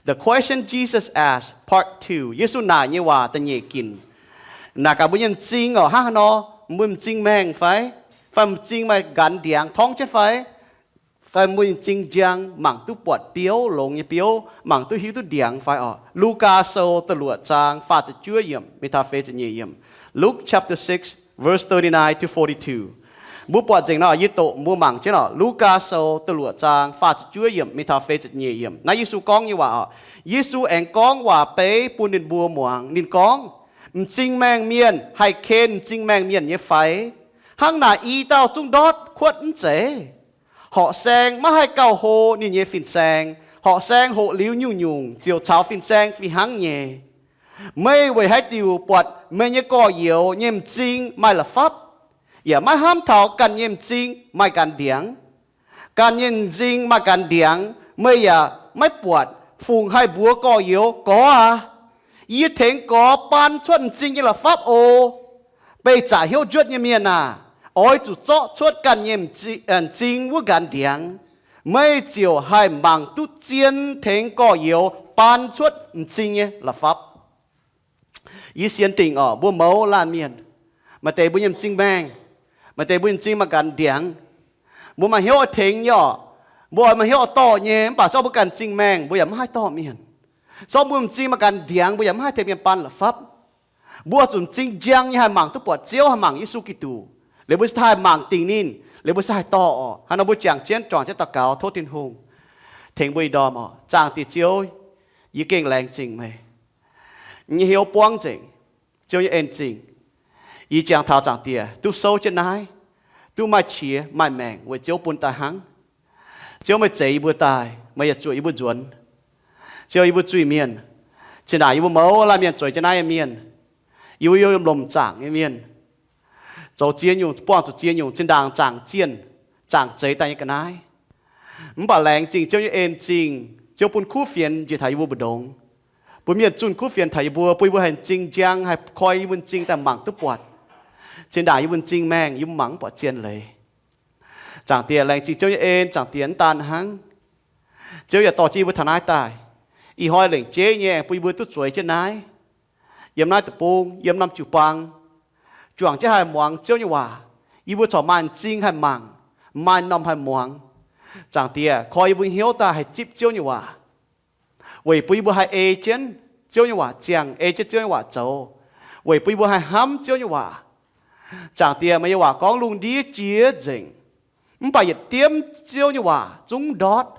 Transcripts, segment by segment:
The question Jesus asked, part two. Yesu naaic nyei waac da'nyeic ginc. Naaic gaax mbuo nyei m'zing oc, hnangv haaix nor? Mbuo m'zing maengh fai? Fai m'zing maaih nqanx ndiangx torngv jienv fai? Fai mbuo m'zing njang mangc duqv buatc biouv, longx nyei biouv, mangc duqv hiuv duqv ndiangx fai oc? Lugaa Sou da'luoqc zaang faah ziepc juov yiemc mingh taux feix ziepc nyeic yiemc. Luke chapter six, verse thirty-nine to forty-two. Mbuo buatc nzengc nor, yie doqc mbuo mangc jienv oc. Lugaa Sou da'luoqc zaang faah ziepc juov yiemc mingh taux feix ziepc nyeic yiemc. Naaiv Yesu gorngv nyei waac oc. Yesu aengx gorngv waac-beiv bun ninh mbuo muangx. Ninh gorngv, m'zing maengh mienh haih ken m'zing maengh mienh nyei faix? Hnangv naaic i dauh zungv ndortv kuotv mv zeiz? Horqc saeng maiv haih gauh hlo ninh nyei fin-saeng. Horqc saeng hoqc liuz nyungc-nyungc ziouc caux fin-saeng fih hnangv nyei. Meih weic haaix diuc buatc meih nyei gorx-youz nyei m'zing maaih la'fapv, yaac maiv hnamv taux ganh nyei m'zing maaih nqanx ndiangx? Ganh nyei m'zing maaih nqanx ndiangx meih yaac maiv buatc, fungc haih mbuox gorx-youz, Gorx aac, yie tengx gorx baan cuotv m'zing nyei la'fapv oc? Beih zaqc hnyouv njuotv nyei mienh aah! Oix zuqc zorqv cuotv ganh nyei m'zing wuov nqanx ndiangx, meih ziouc haih mangc duqv zien tengx gorx-youz baan cuotv m'zing nyei la'fapv. Yie sienx dingc oc, mbuo mouz laanh mienh, maaih deix mbuo nyei m'zing maengh, maaih deix mbuo nyei m'zing maaih nqanx ndiangx. Mbuo maaih hnyouv oix tengx nyei oc. Mbuo oix maaih hnyouv oix dorh nyei, mv baac zorqv mbuo ganh m'zing maengh, mbuo yaac maiv haih dorh mienh. Zorqv mbuo m'zing maaih nqanx ndiangx, mbuo yaac maiv haih tengx mienh baan la'fapv. Mbuo zuqc m'zing njang nyei haih mangc duqv buatc Ziouv, haih mangc Yesu Giduc, liuz mbuo se haih mangc dingc ninh, liuz mbuo se haih dorh oc. Hnangv nor mbuo juangc jienv, juangc jienv daux gaux tov Tin-Hungh tengx mbuo ih ndorm oc. Zaangc Diex Ziouv, yie gengh laengz zingh meih nyei hnyouv buangv nzengc, Ziouv nyei en-zingh. Yie jangx taux Zaangc Diex duqv souv jienv naaiv, duqv maaih qiex maaih maengc weic Ziouv bun daaih hnangv. Ziouv, meih zeix yie mbuo daaih, meih yaac zuoqc yie mbuo nzuonx. Ziouv, yie mbuo zuiz-mienh, zinh ndaangc yie mbuo mouz laanh mienh zueiz jienv naaiv nyei mienh, yie mbuo yiem lomc zaangc nyei mienh, zoux ziex nyungc, buangh zuqc ziex nyungc, zinh ndaangc zaangc zienh, zaangc zeix daaih nyei ga'naaiv. Mv baac laengz zingh Ziouv nyei en-zingh, Ziouv bun kuv fienx njiec taux yie mbuo mbu'ndongx, bun mienh zunh kuv fienx taux yie mbuo, bun yie mbuo haih m'zing njang, haih koi yie mbuo m'zing daaih mangc duqv buatc. Zinh ndaangc yie mbuo m'zing maengh, yie mbuo mangc mv buatc zien leiz. Zaangc Diex, laengz zingh Ziouv nyei en, Zaangc Diex, mv daan hnangv, Ziouv yaac dorh jienv yie mbuo taux naaiv daaih. Ih hnoi lengc jeiv nyei aengx bun yie mbuo duqv zueiz jienv naaiv, yiem naaiv deic-bung, yiem norm jiu-baang, juangc jienv haih muangx Ziouv nyei waac. Yie mbuo corc maaih m'zing haih mangc, maaih m'normh haih muangx. Zaangc Diex, koi yie mbuo hnyouv daaih haih zipv Ziouv nyei waac, weic bun yie mbuo haih ei jienv Ziouv nyei waac ziangh, ei jienv Ziouv nyei waac zoux, weic bun yie mbuo haih hnamv Ziouv nyei waac. Zaangc Diex, meih nyei waac gorngv lungh ndiev jiex nzengc, mv baac yietc diemv Ziouv nyei waac zungv ndortv.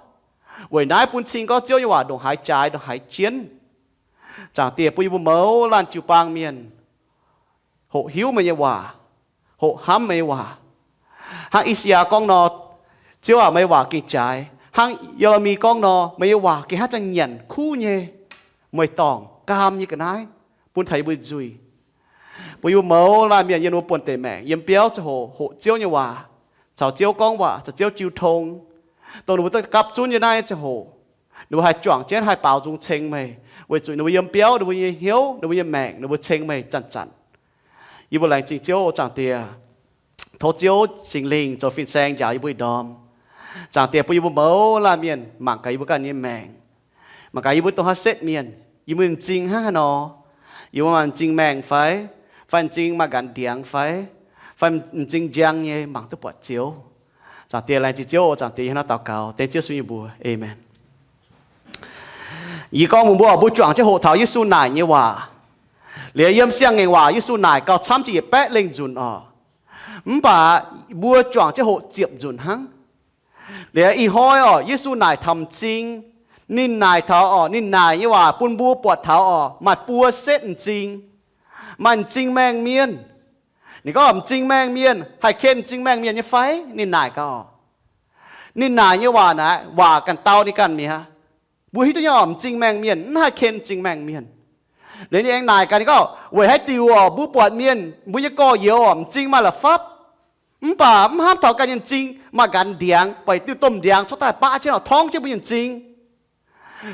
Weic naaiv bun cing gorngv Ziouv nyei waac ndongc haaix jaaix, ndongc haaix jienv. Zaangc Diex, bun yie mbuo mouz laanh jiu-baang mienh hoqc hiuv meih nyei waac, hoqc hnamv meih nyei waac. Hnangv I^saa^yaa gorngv nor, Ziouv aac, meih nyei waac gengh jaaix. Hnangv Ye^le^mi gorngv nor, meih nyei waac gengh hnangv zanc nyanc kuv nyei, meih dorngc gaam nyei ga'naaiv bun taux yie mbuo nzuih. Bun yie mbuo mouz laanh mienh yiem ninh mbuo buonv-deic maengc, yiem biauv ziangh hoc hoqc Ziouv nyei waac, caux Ziouv gorngv waac, caux Ziouv jiu tong, dongh ninh mbuo duqv gapv zunv nyei naaiv ziangh hoc, ninh mbuo haih juangc jienv haih baaux nzung ceng meih, weic zuqc ninh mbuo yiem biauv, ninh mbuo nyei hnyouv, ninh mbuo nyei maengc, ninh mbuo ceng meih zanc-zanc. Yie mbuo laengz zingh Ziouv, Zaangc Diex. Tov Ziouv Singx Lingh zoux fin-saeng njaaux yie mbuo ih ndorm. Zaangc Diex, bun yie mbuo mouz laanh mienh mangc gaax yie mbuo ganh nyei maengc, mangc gaax yie mbuo dongh haaix setv mienh, yie mbuo m'zing hnangv haaix nor. Yie mbuo maaih m'zing maengh fai, fai m'zing maaih nqanx ndiangx fai, fai m'zing njang nyei mangc duqv buatc Ziouv. Zaangc Diex, laengz zingh Ziouv oc. Zaangc Diex, yie hnangv naaiv daux gaux dengv Ziouv Yesu nyei mbuox. Aamen. Yie gorngv mbuox mbuo, mbuo juangc jienv hoqc taux Yesu naaic nyei waac. Liuz yiem Siang-Ngaengc Waac Yesu naaic gauh camv jiex yietc baeqv lengh nzunc oc. Mv baac mbuo juangc jienv hoqc ziepc nzunc hnangv. Liuz ih hnoi oc, Yesu naaic taux m'zing. Ninh naaic taux oc, ninh naaic nyei waac bun mbuo buatc taux oc, maaih buo setv m'zing. Maaih m'zing maengh mienh. Ninh gorngv m'zing maengh mienh haih ken m'zing maengh mienh nyei fai? Ninh naaic gaax oc. Ninh naaic nyei waac naaic, waac ganh dau ninh ganh mi'aqv. Mbuo hiuv duqv nyei oc, m'zing maengh mienh mv haih ken m'zing maengh mienh. Liuz ninh aengx naaic gaax, ninh gorngv, weic haaix diuc oc, mbuo buatc mienh, mbuo nyei gorx-youz oc, m'zing maaih la'fapv, mv baac mv hnamv taux ganh nyei m'zing maaih nqanx ndiangx, baac diuh domh ndiangx corc daaih baqv jienv oc, torngv jienv mbuo nyei m'zing.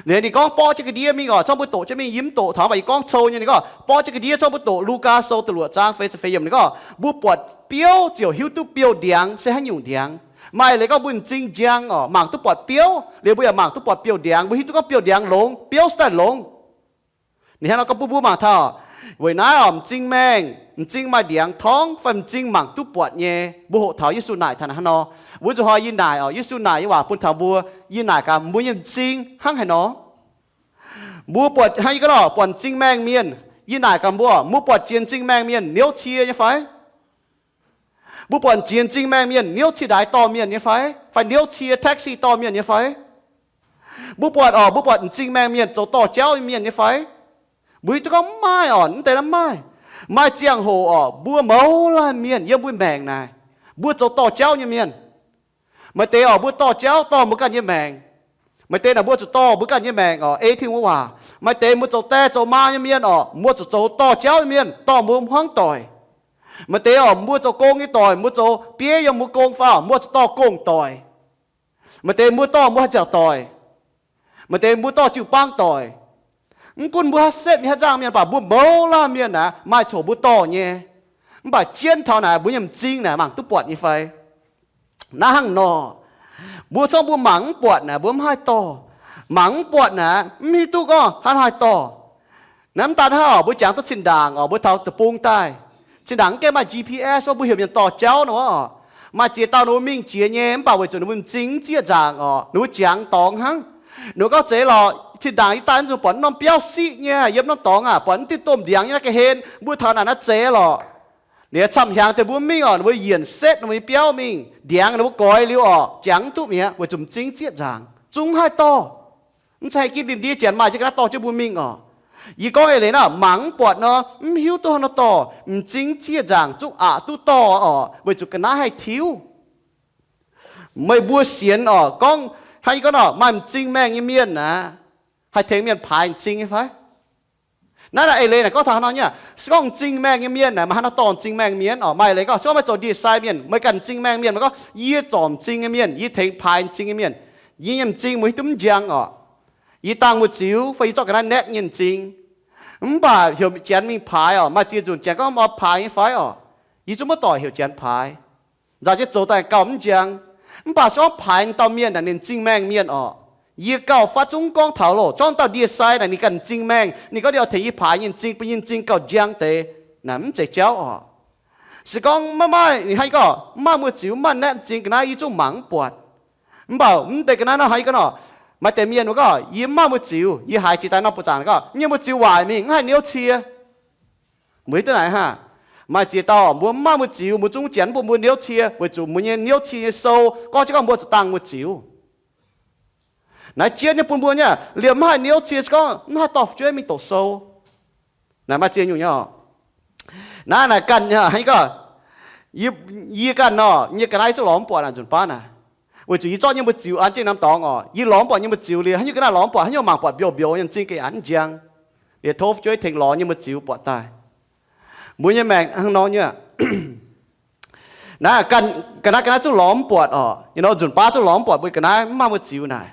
Liuz ninh gorngv borqv jienv ga'ndiev mingh oc, zorqv mbuo doqc jienv mingh, yie mv doqc taux, mv baac yie gorngv cou nyei. Ninh gorngv borqv jienv ga'ndiev, zorqv mbuo doqc Lugaa Sou da'luoqc zaang feix ziepc feix yiemc. Ninh gorngv mbuo buatc biouv ziouc hiuv duqv biouv-ndiangx se haaix nyungc ndiangx. Maaih leiz gorngv mbuo m'zing njang oc, mangc duqv buatc biouv, liuz mbuo yaac mangc duqv buatc biouv-ndiangx. Mbuo hiuv duqv gorngv biouv-ndiangx longx, biouv se daaih longx. Ninh hnangv nor gorngv bun mbuo mangc taux, weic naaiv oc, m'zing maengh, m'zing maaih ndiangx torngv fai m'zing mangc duqv buatc nyei, mbuo hoqc taux Yesu naaic taux hnangv nor. Wuov zuqc hnoi yie naaic oc, Yesu naaic nyei waac bun taux mbuo, yie naaic gaax mbuo nyei m'zing hnangv haaix nor. Mbuo buatc hnangv yie gorngv nor, buatc m'zing maengh mienh, yie naaic gaax mbuo, mbuo buatc jiex m'zing maengh mienh niouv cie nyei fai? Mbuo buatc jiex m'zing maengh mienh niouv cie ndaix dorh mienh nyei fai? Fai niouv cie taxi dorh mienh nyei fai? Mbuo buatc oc, mbuo buatc m'zing maengh mienh zoux dorh jauv nyei mienh nyei fai? Mbuo hiuv duqv gorngv mv maaih oc, mv deix naaiv mv maaih. Maaih ziangh hoc oc, mbuo mouz laanh mienh yiem mbuo maengc naaic, mbuo zoux dorh jauv nyei mienh. Maaih deix oc, mbuo dorh jauv dorh mbuo ganh nyei maengc. Maaih deix naaic mbuo zuqc dorh mbuo ganh nyei maengc oc, ei Tin-Hungh waac. Maaih deix mbuo zoux die zoux maa nyei mienh oc, mbuo zuqc zoux dorh jauv nyei mienh, dorh mbuo hmuangv doic. Maaih deix oc, mbuo zoux gong nyei doic, mbuo zoux bieiv yiem mbuo gong fai oc, mbuo zuqc dorh gong-doic. Maaih deix mbuo dorh mbuo haaix ziangh doic. Maaih deix mbuo dorh jiu-baang doic. Mv gunv mbuo haaix setv mienh, haaix nzangc mienh, mv baac mbuo mouz laanh mienh naaic maaih coc mbuo dorh nyei. Mv baac jienv taux naaic mbuo nyei m'zing naaic mangc duqv buatc nyei fai? Naaiv hnangv nor, mbuo zorqv mbuo mangc mv buatc naaic mbuo mv haih dorh. Mangc mv buatc naaic mv hiuv duqv gorngv haaix haih dorh. Naaiv mv daan hnangv oc, mbuo jangx duqv zinh ndaangc oc, mbuo taux deic-bung daaih, zinh ndaangc mv gaengh maaih G P S oc, mbuo heuc mienh dorh jauv nor oc. Maaih ziex dauh ninh mbuo mingh jiex nyei, mv baac weic zuqc ninh mbuo m'zing mv zieqv nzaangc oc, ninh mbuo jangx dorngx hnangv. Ninh mbuo gorngv, Zeiz lorqc, zinh ndaangc yie daaih nzuonx buatc norm biauv siqv nyei, yiem norm dorngx aac, buatc mv diuh domh ndiangx nyei naaiv ga'hlen, mbuo taux naaic naaiv zeiz lorqc. Liuz camv-hnyangx deix mbuo mingh oc, ninh mbuo yienc setv ninh mbuo nyei biauv mingh, ndiangx ninh mbuo goix liuz oc, jangx mv duqv mi'aqv, weic zuqc m'zing zieqv nzaangc, zungv mv haih dorh. Mv zeiz haih ginv ndie-ndie janx maaih jienv ga'naaiv dorh jienv mbuo mingh oc. Yie gorngv eix leiz naaiv, mangc mv buatc nor, mv hiuv duqv haaix nor dorh, m'zing zieqv nzaangc zungv aqc duqv dorh oc, weic zuqc ga'naaiv haih tiuv. Meih mbuo sienx oc, gorngv hnangv yie gorngv nor, maaih m'zing maengh nyei mienh aqv, haih tengx mienh paaix m'zing nyei fai? Naaiv naaic eix leiz naaic gorngv taux haaix nor nyei aac? Se gorngv m'zing maengh nyei mienh naaic, maaih haaix nor dorh m'zing maengh mienh oc? Maaih eix leiz gorngv, se gorngv meih zoux ndie-sai mienh, meih ganh m'zing maengh mienh, meih gorngv, Yie zorc m'zing nyei mienh, yie tengx paaix m'zing nyei mienh, yie nyei m'zing mbuo hiuv duqv mv njang oc. Yie dangh mbu'ziex fai yie zorqv ga'naaiv naeqv nyei m'zing. Mv baac heuc janx mingh paaix oc, maaih ziex nzunc janx gorngv, Mv oix paaix nyei fai oc? Yie zungv maiv doic heuc janx paaix. Nzauh jienv zoux daaih gauh mv njang. Mv baac se gorngv paaix dauh mienh naaic ninh m'zing maengh mienh oc, yie gauh fatv zungv gorngv taux loh, zorqv dauh ndie-sai naaic ninh ganh m'zing maengh, ninh gorngv ninh oix tengx yie paaix nyei m'zing, bun nyei m'zing gauh njang deix, naaic mv zeiz jauv oc. Se gorngv maiv maaih, ninh hnangv yie gorngv, mv maaih mbu'ziex, mv maaih naeqv m'zing ga'naaiv, yie zungv mangc mv buatc. Mv baac mv deix ga'naaiv nor hnangv yie gorngv nor, maaih deix mienh wuov gorngv, Yie mv maaih mbu'ziex, yie haiz jiex daaih norm buoqc zaangc gorngv, Yie nyei mbu'ziex waaic mingh, mv haih niouv cie. Mbuo hiuv duqv naaic hnangv. Maaih ziex dauh mbuo mv maaih mbu'ziex, mbuo zungv janx bun mbuo niouv cie, weic zuqc mbuo nyei niouv cie nyei sou gorngv jienv gorngv mbuo zuqc dangh mbu'ziex. Naaiv jienv nyei bun mbuo nyei, liemh mv haih niouv cie se gorngv mv haih dorh fu'jueiv mingh doqc sou. Naaiv maaih ziex nyungc nyei oc. Naaiv naaic ganh hnangv yie gorngv, yie ganh nor, yie ga'naaiv zungv lorz mv buatc naaic nzunc baav naaic. Weic zuqc yie zorqv nyei mbu'ziex an jienv norm dorngx oc, yie lorz mv buatc nyei mbu'ziex liuz, haaix nyungc ga'naaiv lorz mv buatc, haaix nyungc mangc buatc mbiouh mbiouh nyei m'zing ga'naaiv mv njang. Liuz tov fu'jueiv tengx lorz nyei mbu'ziex buatc daaih. Mbuo nyei maengc hnangv nor nyei. Naaiv ganh, ga'naaiv, ga'naaiv zungv lorz mv buatc oc. Nyei nor nzunc baav zungv lorz mv buatc mbuo ga'naaiv mv maaih mbu'ziex naaic.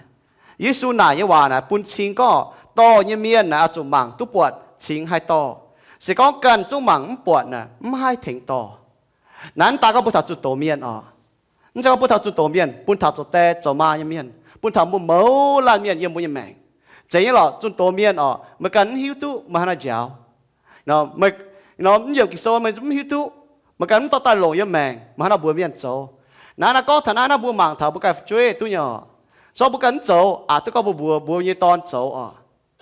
Yesu naaic nyei waac naaic bun cing gorngv dorh nyei mienh naaic oix zuqc mangc duqv buatc cingx haih dorh. Se gorngv ganh zungv mangc mv buatc naaic mv haih tengx dorh. Naaiv mv daaih gorngv bun taux zunh doz mienh oc. Mv zeiz gorngv bun taux zunh doz mienh, bun taux zoux die zoux maa nyei mienh, bun taux mbuo mouz laanh mienh yiem mbuo nyei maengc. Zeiz nyei lorqc, zunh doz mienh oc, meih ganh mv hiuv duqv meih hnangv haaix nor njaaux. Nor mv yiemc Ging-Sou meih mv hiuv duqv, meih ganh mv dorh daaih longc yiem maengc, meih hnangv haaix nor mbuox mienh zoux. Naaiv naaiv gorngv taux naaiv naaiv mbuo mangc taux mbuo ganh fu'jueiv duqv nyei oc. Zorqv mbuo ganh mv zoux, aqc duqv gorngv mbuo mbuox, mbuox mbuo nyei dorn zoux oc.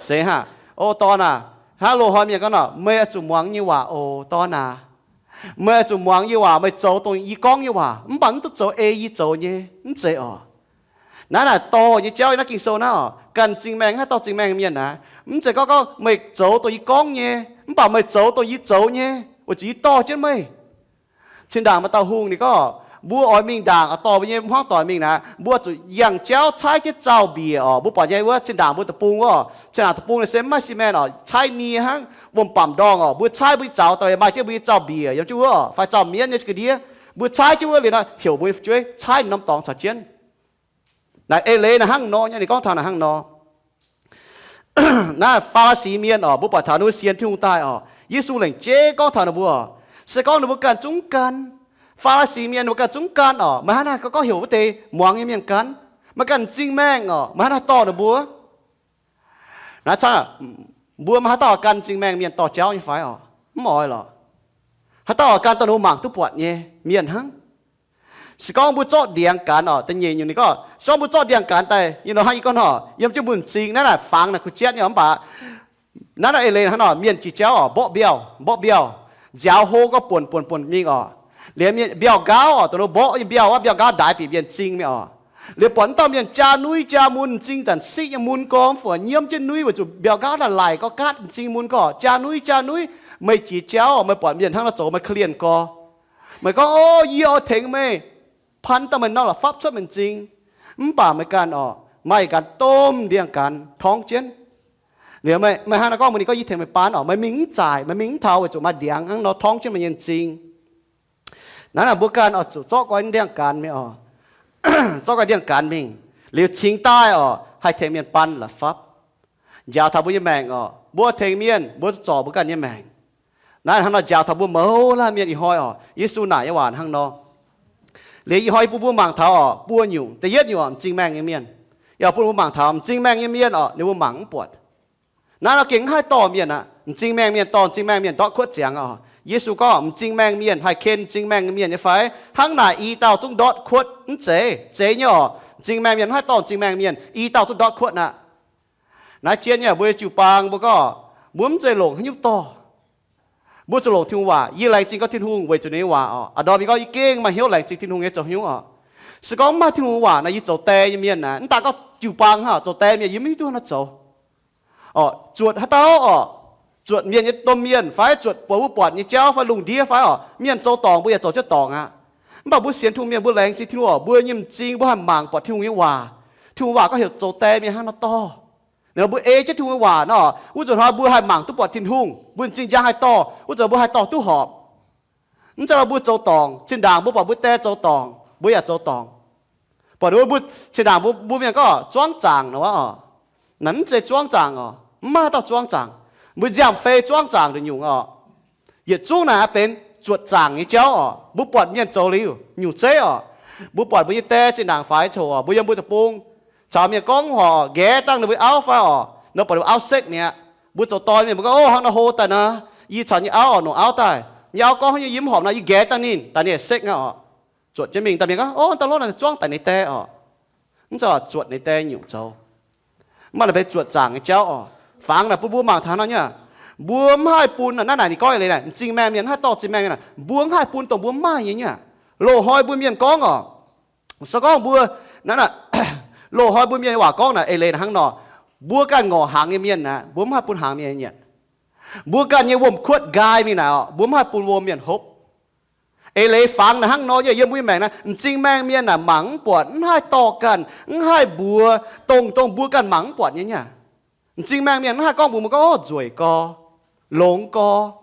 Zeiz hnangv. O dorn aac, hnangv loz-hnoi mienh gorngv nor, meih oix zuqc muangx yie nyei waac oc, dorn aac. Meih oix zuqc muangx yie waac, meih zoux dongh yie gorngv nyei waac, mv baac mv duqv zoux ei yie zoux nyei, mv zeiz oc. Naaiv naaic dorh nyei jauv yiem naaiv Ging-Sou naaiv oc, ganh m'zing maengh haih dorh m'zing maengh mienh naaiv. Mv zeiz gorngv gorngv meih zoux dongh yie gorngv nyei, mv baac meih zoux dongh yie zoux nyei, weic zuqc yie dorh jienv meih. Zinh ndaangc maaih dauh hungh ninh gorngv, mbuo oix mingh ndaangc oix dorh mbuo nyei hmuangv doic mingh naaiv, mbuo zuqc yangh jauv caaiv jienv zaux mbiec oc. Mbuo buatc nyei wuov, zinh ndaangc mbuo deic-bung wuov, zinh ndaangc deic-bung naaiv se mv maaih cement oc, caaiv nie hnangv, wuom-bamc ndorngh oc. Mbuo caaiv mbuo nyei zaux daaih maaih jienv mbuo nyei zaux mbiec yiem jienv wuov oc, fai zaux mienv nyei ga'ndiev. Mbuo caaiv jienv wuov liuz nor, heuc mbuo nyei fu'jueiv caaiv norm dorngx caux jienv. Naaiv eix leiz naaiv hnangv nor nyei, ninh gorngv taux naaiv hnangv nor. Naaiv Faa^li^si Mienh oc, mbuo buatc taux ninh mbuo sienx Tin-Hungh daaih oc, Yesu lengc jeiv gorngv taux ninh mbuo, se gorngv ninh mbuo ganh zungv gan, Faa^li^si mienh mbuo ganh zungv gan orqc, meih hnangv naaiv gorngv heuc wuov deix muangx nyei mienh gan, meih ganh m'zing maengh orqc, meih hnangv naaiv dorh ninh mbuo. Naaiv cangv, mbuo meih haaix dauh gan m'zing maengh mienh dorh jauv nyei fai orqc? Mv oix lorqc. Haaix dauh gan dongh ninh mbuo mangc duqv buatc nyei mienh hnangv. Se gorngv mbuo zorqv ndiangx gaax orqc, da'nyeic nyungc ninh gorngv, se gorngv mbuo zorqv ndiangx gaax daaih, yie nor hnangv yie gorngv nor, yiem jienv mbuo m'zing naaiv naaic fangx naaic kuh jatv nyei orqc, mv baac naaiv nor eix leiz hnangv nor, mienh jiex jauv orqc, mborqv mbiauh, mborqv mbiauh, nziaaux hlo gorngv buonc buonc buonc mingh orqc. Liuz mienh mbiauh nqaauv orqc, dongh ninh mborqv nyei mbiauh wuov, mbiauh nqaauv ndaix bieqc mienh m'zing mingh orqc. Liuz buatc mv dauh mienh jaa nuiv jaa mun, m'zing zanc siqv nyei mun gorngv, fungc nyiemv jienv nuiv weic zuqc mbiauh nqaauv naaic laic gorngv gaatv m'zing mun gorngv jaa nuiv jaa nuiv. Meih jiex jauv orqc, meih buatc mienh hnangv nor zoux meih korv-lienh gorx. Meih gorngv, O, yie oix tengx meih pan dauh meih norm la'fapv cuotv mienh m'zing. Mv baac meih ganh orqc, maaih ganh domh ndiangx-gaanx torngv jienv. Liuz meih hnangv naaiv gorngv mbuox ninh gorngv, Yie tengx meih baan orqc. Meih mingh mv zaaic, meih mingh mv taux weic zuqc maaih ndiangx hnangv nor torngv jienv meih nyei m'zing. Naaiv naaic mbuo ganh oix zuqc zorqv guai ndiangx-gaanx mingh orqc, zorqv guai ndiangx-gaanx mingh, liuz cingx daaih orqc haih tengx mienh baan la'fapv. Njaaux taux mbuo nyei maengc orqc, mbuo tengx mienh mbuo zorc mbuo ganh nyei maengc. Naaiv hnangv nor njaaux taux mbuo mouz laanh mienh ih hnoi orqc, Yesu naaic nyei waac hnangv nor. Liuz ih hnoi yie bun mbuo mangc taux orqc buo nyungc. Da'yietv nyungc orqc, m'zing maengh nyei mienh. Yaac bun mbuo mangc taux m'zing maengh nyei mienh orqc, ninh mbuo mangc mv buatc. Naaiv nor gengh mv haih dorh mienh aqv. M'zing maengh mienh dorh m'zing maengh mienh ndortv kuotv ziangx orqc. Yesu gorngv m'zing maengh mienh haih ken m'zing maengh mienh nyei fai? Hnangv naaic i dauh zungv ndortv kuotv mv zeiz? Zeiz nyei orqc. M'zing maengh mienh mv haih dorh m'zing maengh mienh, i dauh zungv ndortv kuotv aqv. Naaiv jien nyei mbuo jiu-baang mbuo gorngv, mbuo mv zeiz longc haaix nyungc dorh. Mbuo zuqc longc Tin-Hungh waac. Yie laengz zingh gorngv Tin-Hungh weic zuqc ninh nyei waac orqc. Aa, ndorm yie gorngv yie gengh maaih hnyouv laengz zingh Tin-Hungh nyei zoux hnyouv orqc. Se gorngv mv maaih Tin-Hungh waac naaic, yie zoux die nyei mienh naaic, mv daaih gorngv jiu-baang hnangv, zoux die mienh yie mv hiuv duqv nor zoux. Orqc, zuotc haaix dauh orqc, zuotc mienh nyei domh mienh fai zuotc buatc wuov buatc nyei jauv fai lungh ndiev fai orqc, mienh zoux dorngc mbuo yaac zoux jienv dorngc aqv. Mv baac mbuo sienx Tin-Hungh mienh mbuo laengz zingh Tin-Hungh orqc, mbuo nyei m'zing mbuo haih mangc buatc Tin-Hungh nyei waac. Tin-Hungh waac gorngv heuc zoux die mienh hnangv nor dorh. Ninh mbuo ei jienv Tin-Hungh nyei waac nor, wuov zanc hnoi mbuo haih mangc duqv buatc Tin-Hungh, mbuo m'zing njang haih dorh, wuov zanc mbuo haih dorh duqv horpc. Mv zeiz nor mbuo zoux dorngc, zinh ndaangc mbuo buatc mbuo die zoux dorngc, mbuo yaac zoux dorngc. Buatc mbuo, mbuo zinh ndaangc mbuo, mbuo mienh gorngv zuangv zaangc nor orqc. Naaiv mv zeiz zuangv zaangc orqc, mv maaih dauh zuangv zaangc. Mbuo nziaamv-fei zuangv zaangc nduqc nyungc orqc. Yietc zungv naaic benx zuotc zaangc nyei jauv orqc. Mbuo buatc mienh zoux liuz nyungc zeiv orqc. Mbuo buatc mbuo nyei die zinh ndaangc faix coc orqc, mbuo yiem mbuo deic-bung caux mienh gorngv horc, nqaeqv dangh ninh mbuo auv fai orqc, nor buatc ninh mbuo auv sekv mi'aqv. Mbuo zoux doic mienh mbuo gorngv, O, hnangv nor hlo daaih nor, yie caux nyei auv orqc, nongc auv daaih, nyei auv gorngv haaix nyungc yie mv horpc nor, yie nqaeqv dangh ninh, daaih ninh aengx sekv aqv orqc. Zuotc jienv mingh daaih mienh gorngv, O, dauh lorqc naaic zuangv daic ninh die orqc. Mv zeiz zuotc ninh die nyungc zoux. Mv baac naaiv benx zuotc zaangc nyei jauv orqc. Fangx naaic bun mbuo mangc taux nor nyei aqv. Mbuo mv haih bun, naaiv naaic ninh gorngv eix leiz naaic, m'zing maengh mienh mv haih dorh m'zing maengh mienh naaic, mbuo mv haih bun dongh mbuo mv maaih nyei nyei aqv. Loz-hnoi mbuo mienh gorngv orqc, se gorngv mbuo, naaiv naaic, loz-hnoi mbuo mienh waac gorngv naaic eix leiz naaic hnangv nor, mbuo ganh ngorc hnaangx nyei mienh aqv, mbuo mv haih bun hnaangx mienh nyanc. Mbuo ganh nyei wuom-kuotv nqaai mingh naaic orqc, mbuo mv haih bun wuom mienh hopv. Eix leiz fangx naaic hnangv nor nyei, yiem mbuo nyei maengc naaiv, m'zing maengh mienh naaic mangc mv buatc, mv haih dorh ganh, mv haih mbuox dongh, dongh mbuo ganh mangc mv buatc nyei nyei aqv. M'zing maengh mienh mv haih gorngv mbuox mbuo gorngv, O, nzueic gorx, longx gorx.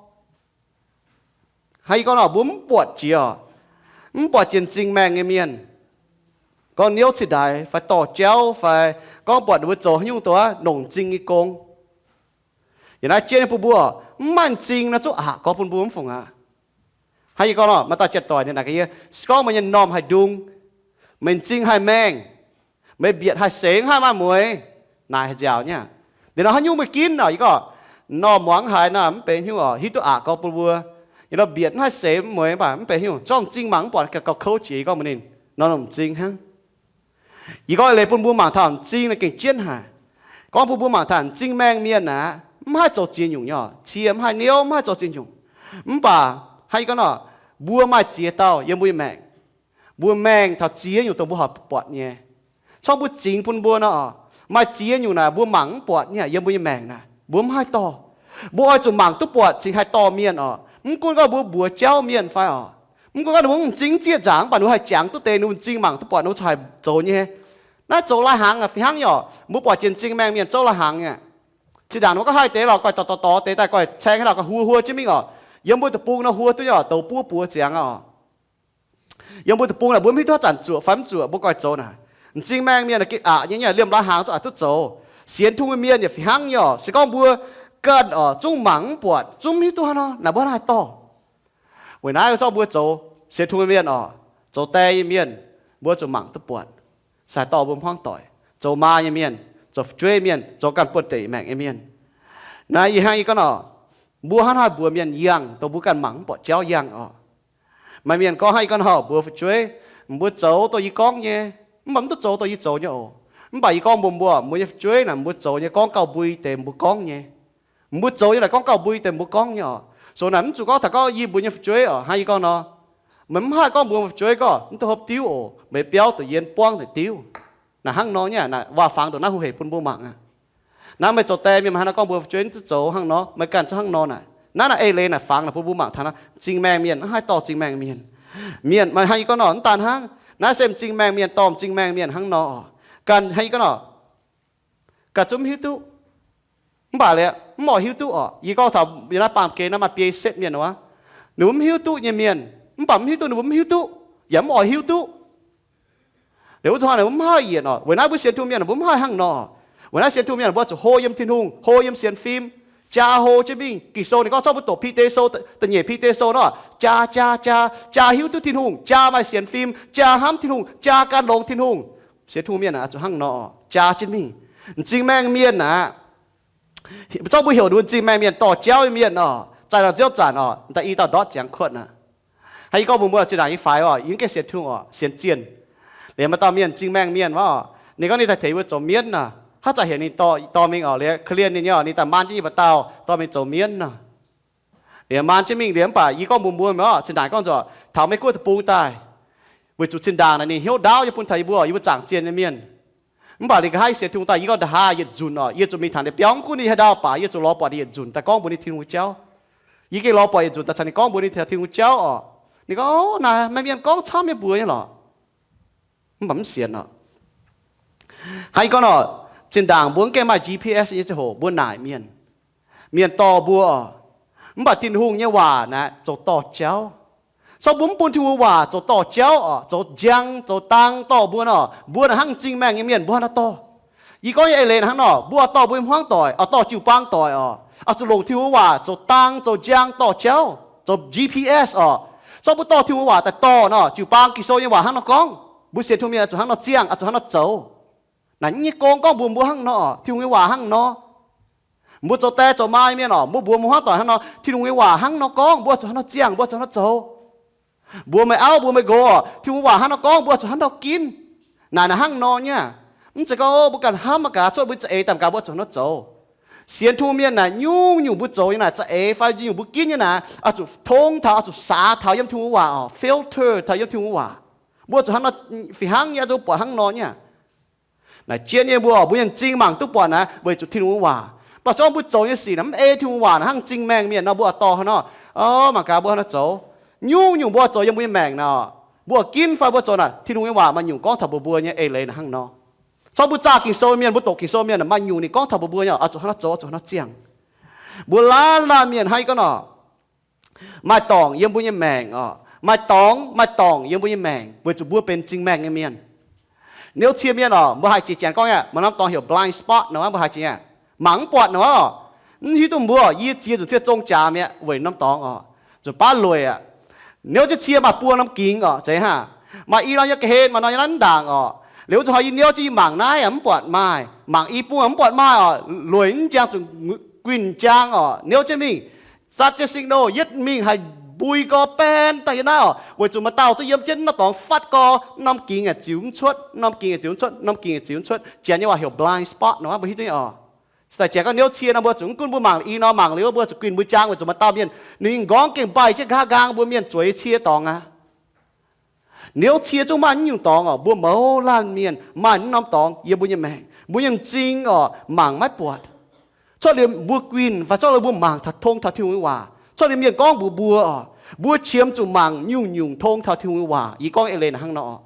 Hnangv yie gorngv nor, mbuo mv buatc jiex orqc. Mv buatc jiex m'zing maengh nyei mienh gorngv niouv cinh ndaix fai dorh jauv fai gorngv buatc ninh mbuo zoux haaix nyungc dongh nongc m'zing nyei gong. Yiem naaiv jien nyei bun mbuo, mv maaih m'zing nor zungv aqc gorx bun mbuo mv fungc aqv. Hnangv yie gorngv nor, maaih dauh jien-doic ninh naaic gaax yie, se gorngv meih nyei m'normh haih ndung, meih m'zing haih maengh, meih mbietc haih seix, mv haih maaih mueix, naaic haih nziaauc nyei aqv. Liuz nor haaix nyungc meih ginv orqc, yie gorngv, m'normh muangx haaix nor mv benx haaix nyungc orqc, hiuv duqv aqc gorx bun mbuo. Yiem nor mbietc mv haih seix mv mueix mv baac mv benx haaix nyungc, zorqv m'zing mangc mv buatc gauh kouv jiex, yie gorngv mbuox ninh, nor m'zing hnangv. Yie gorngv leiz bun mbuo mangc taux m'zing naaiv gengh jienv haic. Gorngv bun mbuo mangc taux m'zing maengh mienh aqv, mv haih zoux ziex nyungc nyei orqc, cie mv haih niouv, mv haih zoux ziex nyungc. Mv baac hnangv yie gorngv nor, mbuo maaih ziex dauh yiem mbuo nyei maengc. Mbuo maengh taux ziex nyungc dongh mbuo horpc buatc nyei. Corc mbuo zingx bun mbuo nor, maaih ziex nyungc naaic mbuo mangc mv buatc nyei yiem mbuo nyei maengc naaic, mbuo mv haih dorh. Mbuo oix zuqc mangc duqv buatc cingx haih dorh mienh orqc. Mv gunv gorngv mbuo mbuox jauv mienh fai orqc, mv gunv gorngv ninh mbuo m'zing zieqv nzaangc mv baac ninh mbuo haih jangx duqv deix ninh mbuo m'zing mangc duqv buatc ninh mbuo haih zoux nyei. Naaiv zoux lai-hnaangx aqv, fih hnangv nyei orqc. Mbuo buatc jiex m'zing maengh mienh zoux lai-hnaangx nyei aqv. Zinh ndaangc ninh mbuo gorngv haih deix lorqc, goiv dorh dorh dorh deix daaih, goiv caeng haaix dauh goiv huo huo jienv mingh orqc. Yiem mbuo deic-bung nor huo duqv nyei orqc, douz buov buoz ziangx orqc. Yiem mbuo deic-bung naaic mbuo mv hiuv duqv zanc zuoqc fai mv zuoqc, mbuo goiv zoux naaic. M'zing maengh mienh naaic gengh aqc nyei, liemh lai-hnaangx zungv aqc duqv zoux. Sienx Tin-Hungh nyei mienh yaac fih hnangv nyei orqc. Se gorngv mbuo ganh orqc zungv mangc mv buatc, zungv mv hiuv duqv haaix nor, naaic mbuo haaix dorh. Weic naaiv zorqv mbuo zoux Sienx Tin-Hungh mienh oc, zoux die nyei mienh, mbuo zuqc mangc duqv buatc, se haih dorh mbuo hmuangv doic. Zoux maa nyei mienh, zoux fu'jueiv mienh, zoux ganh buonv-deic maengc nyei mienh. Naaiv yie hnangv yie gorngv nor, mbuo hnangv haaix mbuox mienh yangh, dongh mbuo ganh mangc mv buatc jauv yangh oc. Maaih mienh gorngv hnangv yie gorngv nor, mbuox fu'jueiv, mbuo zoux dongh yie gorngv nyei, mv baac mv duqv zoux dongh yie zoux nyei oc. Mv baac yie gorngv mbuox mbuo, mbuo nyei fu'jueiv naaic, mbuo zoux nyei gorngv gauh mbui deix mbuo gorngv nyei. Mbuo zoux nyei naaic gorngv gauh mbui deix mbuo gorngv nyei oc. So naaic mv zuqc gorngv taux gorngv yie mbuox nyei fu'jueiv oc, hnangv yie gorngv nor, meih mv haih gorngv mbuox fu'jueiv gorngv mv duqv hopv diuv oc, meih biauv deix yie buangv deix diuv. Naaic hnangv nor nyei, naaic waac-fangx ndongc naaiv hu hec bun mbuo mangc aqv. Naaiv meih zoux die mienh, meih hnangv nor gorngv mbuox fu'jueiv mv duqv zoux hnangv nor, meih ganh zungv hnangv nor naaic. Naaiv naaic eix leiz naaic fangx naaic bun mbuo mangc taux naaiv m'zing maengh mienh mv haih dorh m'zing maengh mienh. Mienh, meih hnangv yie gorngv nor, mv daan hnangv. Naaiv se m'zing maengh mienh dorh m'zing maengh mienh hnangv nor oc. Ganh hnangv yie gorngv nor, ganh zungv mv hiuv duqv. Mv baac liuz mv oix hiuv duqv oc. Yie gorngv taux yiem naaiv baamh gen naaiv maaih biei setv mienh wuov, ninh mbuo mv hiuv duqv nyei mienh, mv baac mv hiuv duqv ninh mbuo mv hiuv duqv, yaac mv oix hiuv duqv. Liuz wuov zuqc hnangv naaic mbuo mv haih yienc oc. Weic naaiv mbuo sienx Tin-Hungh mienh mbuo mv haih hnangv nor. Weic naaiv sienx Tin-Hungh mienh mbuo zuqc hlo yiem Tin-Hungh, hlo yiem sienx fim, jaa hlo jienv mingh. Ging-Sou ninh gorngv, zorqv mbuo doqc Bide Sou, da'nyeic Bide Sou nor, jaa, jaa, jaa, jaa hiuv duqv Tin-Hungh, jaa maaih sienx fim, jaa hnamv Tin-Hungh, jaa gan longx Tin-Hungh. Sienx Tin-Hungh mienh aeqv, zuqc hnangv nor, jaa jienv mingh. M'zing maengh mienh aqv, zorqv mbuo heuc ninh mbuo m'zing maengh mienh dorh jauv nyei mienh oc, zaih nor nziouv zanc oc, da'yi dauh ndortv ziangx kuotv aqv. Hnangv yie gorngv mbuox mbuo zinh ndaangc nyei faix oc, yie mv gaengh sienx Tin-Hungh oc, sienx zienh. Liuz maaih dauh mienh m'zing maengh mienh wuov oc, ninh gorngv ninh daaih tengx yie mbuo zoux mienv nor, hnangv zanc heuc ninh dorh, dorh mingh oc, liuz korv-lienh ninh nyei oc, ninh daaih maan jienv yie mba'dauh dorh mingh zoux mienv nor. Liuz maan jienv mingh liuz mv baac yie gorngv mbuox mbuo oc, zinh ndaangc gorngv nzunc, taux Meiv Guoqv deic-bung daaih, weic zuqc zinh ndaangc naaic ninh hnyouv ndaauv nyei bun taux yie mbuo, yie mbuo zaangc zienh nyei mienh. Mv baac liuz nqa'haav yie sienx Tin-Hungh daaih, yie gorngv, nda'haav yietc nzunc oc, yie zuqc mingh taux ninh biauv, mv gunv ninh haaix ndau baac yie zuqc lorz buatc ninh yietc nzunc daaih gorngv mbuox ninh Tin-Hungh nyei jauv. Yie gengh lorz buatc yietc nzunc daaih caux ninh gorngv mbuox ninh Tin-Hungh nyei jauv oc. Ninh gorngv, Naaic maaih mienh gorngv camv nyei mbuox nyei lorqc. Mv baac mv sienx oc. Hnangv yie gorngv nor, zinh ndaangc mbuo mv gaengh maaih G P S nyei ziangh hoc mbuo naaic mienh, mienh dorh mbuo oc. Mv baac Tin-Hungh nyei waac naaic zoux dorh jauv. Zorqv mbuo mv bun Tin-Hungh waac zoux dorh jauv oc, zoux njang zoux dang dorh mbuo nor, mbuo naaic hnangv m'zing maengh nyei mienh mbuo hnangv naaiv dorh. Yie gorngv nyei eix leiz hnangv nor, mbuo oix dorh mbuo nyei hmuangv doic, oix dorh jiu-baang doic oc, oix zuqc longc Tin-Hungh waac zoux dang zoux njang dorh jauv, zoux G P S oc. Zorqv mbuo dorh Tin-Hungh waac daaih dorh nor, jiu-baang Ging-Sou nyei waac hnangv nor gorngv, mbuo sienx Tin-Hungh mienh zuqc hnangv nor ziangh, oix zuqc hnangv nor zoux. Naaic nyei gong gorngv mbuox mbuo hnangv nor oc, Tin-Hungh nyei waac hnangv nor. Mbuo zoux die zoux maa mienh oc, mbuo mbuox mbuo hmuangv doic hnangv nor, Tin-Hungh nyei waac hnangv nor gorngv, mbuo zuqc hnangv nor ziangh, mbuo zuqc hnangv nor zoux. Mbuox meih auv mbuox meih nqox oc, Tin-Hungh waac hnangv nor gorngv, mbuo zuqc hnangv nor ginv. Naaic naaic hnangv nor nyei. Mv zeiz gorngv mbuo ganh hnamv mangc gaax, cuotv mbuo za'eix daaih mangc gaax mbuo zuqc hnangv nor zoux. Sienx Tin-Hungh mienh naaic nyungc-nyungc mbuo zoux nyei naaic za'eix fai nyungc mbuo ginv nyei naaic, oix zuqc tong taux, oix zuqc saax taux yiem Tin-Hungh waac oc, filter taux yiem Tin-Hungh waac. Mbuo zuqc hnangv nor fih hnangv nyei, zuqc buatc hnangv nor nyei. Naaic jienv nyei mbuo oc, mbuo nyei m'zing mangc duqv buatc naaic weic zuqc Tin-Hungh waac. Mv baac zorqv mbuo zoux nyei sic naaic mv ei Tin-Hungh waac naaic hnangv m'zing maengh mienh nor, mbuo oix dorh hnangv nor, o, mangc gaax mbuo hnangv nor zoux. Nyungc-nyungc mbuo zoux yiem mbuo nyei maengc naaic, mbuo ginv fai mbuo zoux naaic, Tin-Hungh nyei waac maaih nyungc gorngv taux mbuox mbuo nyei eix leiz naaic hnangv nor. Zorqv mbuo zaah Ging-Sou mienh, mbuo doqc Ging-Sou mienh maaih nyungc ninh gorngv taux mbuox mbuo nyei, oix zuqc hnangv nor zoux, oix zuqc hnangv nor ziangh. Mbuo laanh laanh mienh hnangv yie gorngv nor, maaih dorngc yiem mbuo nyei maengc oc, maaih dorngx maaih dorngc yiem mbuo nyei maengc weic zuqc mbuo benx m'zing maengh nyei mienh. Niouv cie mienh oc, mbuo haih jiex janx gorngv aqv, maaih norm dorngx heuc blind spot nor, mbuo haih jiex aqv, mangc mv buatc nor. Mv hiuv duqv mbuo, yie ziex nzunc cie zong jaax mi'aqv weic norm dorngx oc, zuqc baav lueic aqv. Niouv jienv cie maaih buo norm gingx oc, zeiz hnangv. Maaih i norm yiem ga'hlen, maaih norm yiem naaiv ndaangc oc. Liuz wuov zuqc hnoi yie niouv jienv yie mangc naaiv mv buatc maaih, mangc i bung mv buatc maaih oc, lueic mv njang zuqc guinh njang oc, niouv jienv mingh. Zatv jienv signal yietv mingh haiz mbui gorx baen daaih yiem naaiv oc, weic zuqc maaih dauh zungv yiem jienv norm dorngx fatv gorx, norm gingx aengx ziux mv cuotv, norm gingx aengx ziux mv cuotv, norm gingx aengx ziux mv cuotv. Janx nyei waac heuc blind spot nor, mbuo hiuv duqv oc. Se daaih janx gorngv niouv cie nor, mbuo zuqc mv gunv mbuo mangc i nor mangc liuz, mbuo zuqc guinh mbuo njang weic zuqc maaih dauh mienh ninh nqorngv gengh mbaih jienv nqa'haav nqaang mbuo mienh zueiz cie dorngx aqv. Niouv cie zungv maaih naaiv nyungc dorngx oc. Mbuo mouz laanh mienh maaih naaiv norm dorngx yiem mbuo nyei maengc, mbuo nyei m'zing oc, mangc maiv buatc. Cuotv liuz mbuo guinh fai cuotv liuz mbuo mangc taux, tong taux Tin-Hungh nyei waac, cuotv liuz mienh gorngv mbuox mbuo oc, mbuo qiemx zuqc mangc nyungc-nyungc tong taux Tin-Hungh nyei waac. Yie gorngv eix leiz naaic hnangv nor oc.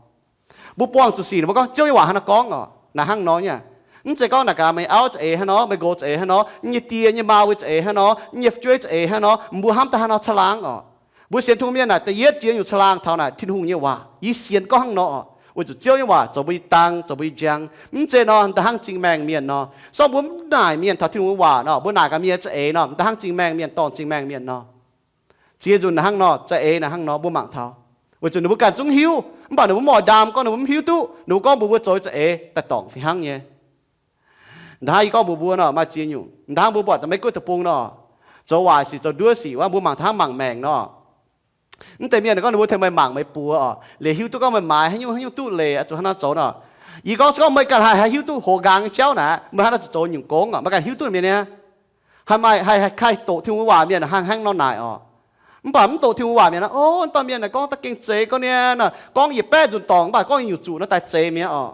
Mbuo buangh zuqc sic mbuo gorngv Ziouv nyei waac hnangv nor gorngv oc, naaic hnangv nor nyei. Mv zeiz gorngv naaic gaax meih auv za'eix hnangv nor, meih nqox za'eix hnangv nor, yie nyei die nyei maa wuov za'eix hnangv nor, yie nyei fu'jueiv za'eix hnangv nor, mbuo hnamv daaih hnangv nor caangh laangh oc. Mbuo sienx Tin-Hungh mienh naaic da'yietv jiex nyungc caangh laangh taux naaic Tin-Hungh nyei waac. Yie sienx gorngv hnangv nor oc, weic zuqc Ziouv nyei waac zoux mbuo nyei dang, zoux mbuo nyei njang. Mv zeiz nor, da'hnangv m'zing maengh mienh nor. Sorng mbuo mv naaic mienh taux Tin-Hungh nyei waac nor, mbuo naaic gaax mienh za'eix nor, da'hnangv m'zing maengh mienh dorh m'zing maengh mienh nor. Ziex nzunc naaic hnangv nor, za'eix naaic hnangv nor, mbuo mangc taux. Weic zuqc ninh mbuo ganh zungv hiuv, mv baac ninh mbuo mv oix ndaam gorngv ninh mbuo mv hiuv duqv ninh mbuo gorngv mbuox mbuo zoux za'eix daaih dorngc fih hnangv nyei. Ndaaih hnangv yie gorngv mbuox mbuo nor, maaih ziex nyungc. Ndaaih hnangv mbuo buatc Meiv Guoqv deic-bung nor, zoux waaic sic zoux nduov sic wuov, mbuo mangc taux hnangv mangc maengc nor, mv deix mienh gorngv ninh mbuo tengx meih mangc meih buoz oc, liuz hiuv duqv gorngv meih maaiz haaix nyungc haaix nyungc duqv leiz, zuqc hnangv naaiv zoux nor. Yie gorngv se gorngv meih ganh haih haih hiuv duqv hoz nqaang nyei jauv naaic, meih hnangv naaiv zuqc zoux nyungc gong oc, meih ganh hiuv duqv mienh nyei. Haih maaih haih haih haih doqc Tin-Hungh waac mienh hnangv hnangv nor naaic oc. Mv baac mv doqc Tin-Hungh waac mienh, o, dauh mienh naaic gorngv daaih gengh zeiz gorngv niaa, gorngv yietc baeqv nzunc dorngc, mv baac gorngv yietc nyungc zuqc nor daaih zeiz mi'aqv oc.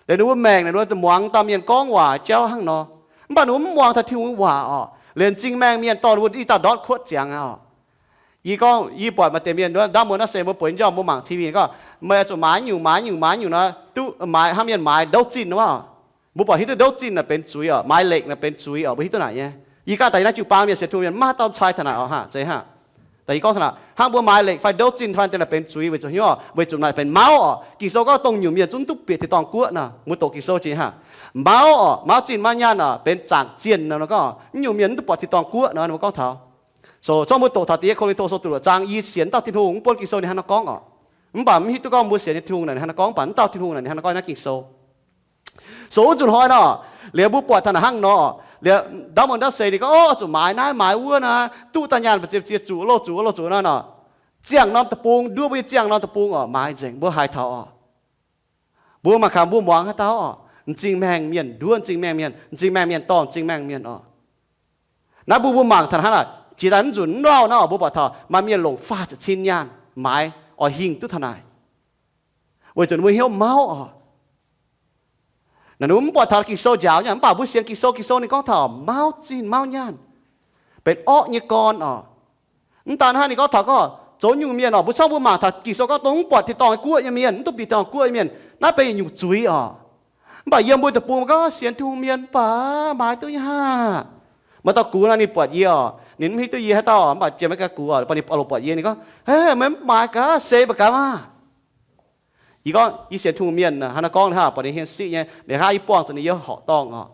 Liuz ninh mbuo maengc naaic, ninh mbuo muangx dauh mienh gorngv waac jauv hnangv nor, mv baac ninh mbuo mv muangx taux Tin-Hungh waac oc. Liuz m'zing maengh mienh dorh ninh mbuo i dauh ndortv kuotv ziangx aqv oc. Yie gorngv yie buatc maaih deix mienh, ndaamv muoz naaiv se mbuo buatc njormh mbuo mangc T V gorngv, meih oix zuqc maaiz nyungc maaiz nyungc maaiz nyungc nor, duqv maaiz hnangv mienh maaiz ndouv zinh wuov. Mbuo buatc hiuv duqv ndouv zinh naaic benx zuiz oc, maaiz lekc naaic benx zuiz oc, mbuo hiuv duqv naaic nyei. Yie ganh daaih naaiv jiu-baang mienh sienx Tin-Hungh mienh maiv maaih dauh cai taux naaic oc, hnangv zeiz hnangv. Daaih yie gorngv taux naaic hnangv mbuo maaiz lekc fai ndouv zinh fai deix naaic benx zuiz weic zuqc hnyouv, weic zuqc naaic benx mauv oc. Ging-Sou gorngv dongh nyungc mienh zungv duqv bieqc tin-dorngh guoqv nor, mbuo doqc Ging-Sou jiex hnangv. Mauv oc, mauv zinh mauv nyaanh oc, benx zaangc zienh nor, gorngv nyungc mienh mv duqv buatc tin-dorngh guoqv nor, ninh mbuo gorngv taux. So, zorqv mbuo doqc taux da'yietv Ko^lin^to sou duqv luoqc zaang, yie sienx dauh Tin-Hungh mv bun Ging-Sou ninh hnangv nor gorngv oc. Mv baac mv hiuv duqv gorngv mbuo sienx nyei Tin-Hungh naaic ninh hnangv nor gorngv, mv baac mv dauh Tin-Hungh naaic ninh hnangv nor gorngv naaiv Ging-Sou. So wuov nzunc hnoi nor, liuz mbuo buatc taux naaic hnangv nor, liuz ndaamv muoz ndaamv seix ninh gorngv, o, zuqc maaiz naaiv maaiz wuov nor, duqv daaih nyaanh mbu'ziex ziex zuqc loh zuqc loh zuqc nor nor, ziangh norm deic-bung, nduov mbuo nyei ziangh norm deic-bung oc, maaiz nzengc mbuo haiz taux oc. Mbuo mangc gaax mbuo muangx haaix dauh oc, m'zing maengh mienh nduov m'zing maengh mienh, m'zing maengh mienh dorh m'zing maengh mienh oc. Naaiv mbuo mbuo mangc taux hnangv naaic, jiex daaih mv nzunc mv lauh naaiv oc, mbuo buatc taux maaih mienh longc faah ziepc cin nyaanh maaiz oix hingh duqv taux naaic, weic zuqc ninh mbuo hnyouv mauv oc. Naaiv ninh mbuo mv buatc taux Ging-Sou njaaux nyei, mv baac mbuo sienx Ging-Sou, Ging-Sou ninh gorngv taux mauv zinh mauv nyaanh, benx orqv nyei gorn oc. Mv daan hnangv, ninh gorngv taux gorngv zoux nyungc mienh oc, mbuo zorqv mbuo mangc taux Ging-Sou gorngv dongh mv buatc tin-dorngh guoqv nyei mienh, mv duqv bieqc tin-dorngh guoqv nyei mienh, naaiv benx yietc nyungc zuiz oc. Mv baac yiem mbuo deic-bung mbuo gorngv sienx Tin-Hungh mienh mv baac maaiz duqv nyei hnangv. Maaih dauh gux nor ninh buatc yie oc, ninh mv hiuv duqv yie haaix dauh, mv baac jiex maiv gaax gux oc, ninh buatc oix lorz buatc yie, ninh gorngv, Hei, meih mv maaiz gaax, se mv baac gaax maah. Yie gorngv, Yie sienx Tin-Hungh mienh hnangv naaiv gorngv hnangv, buatc ninh hienx siqv nyei, liuz hnangv yie buangh zuqc ninh yiem horqc dorngh oc.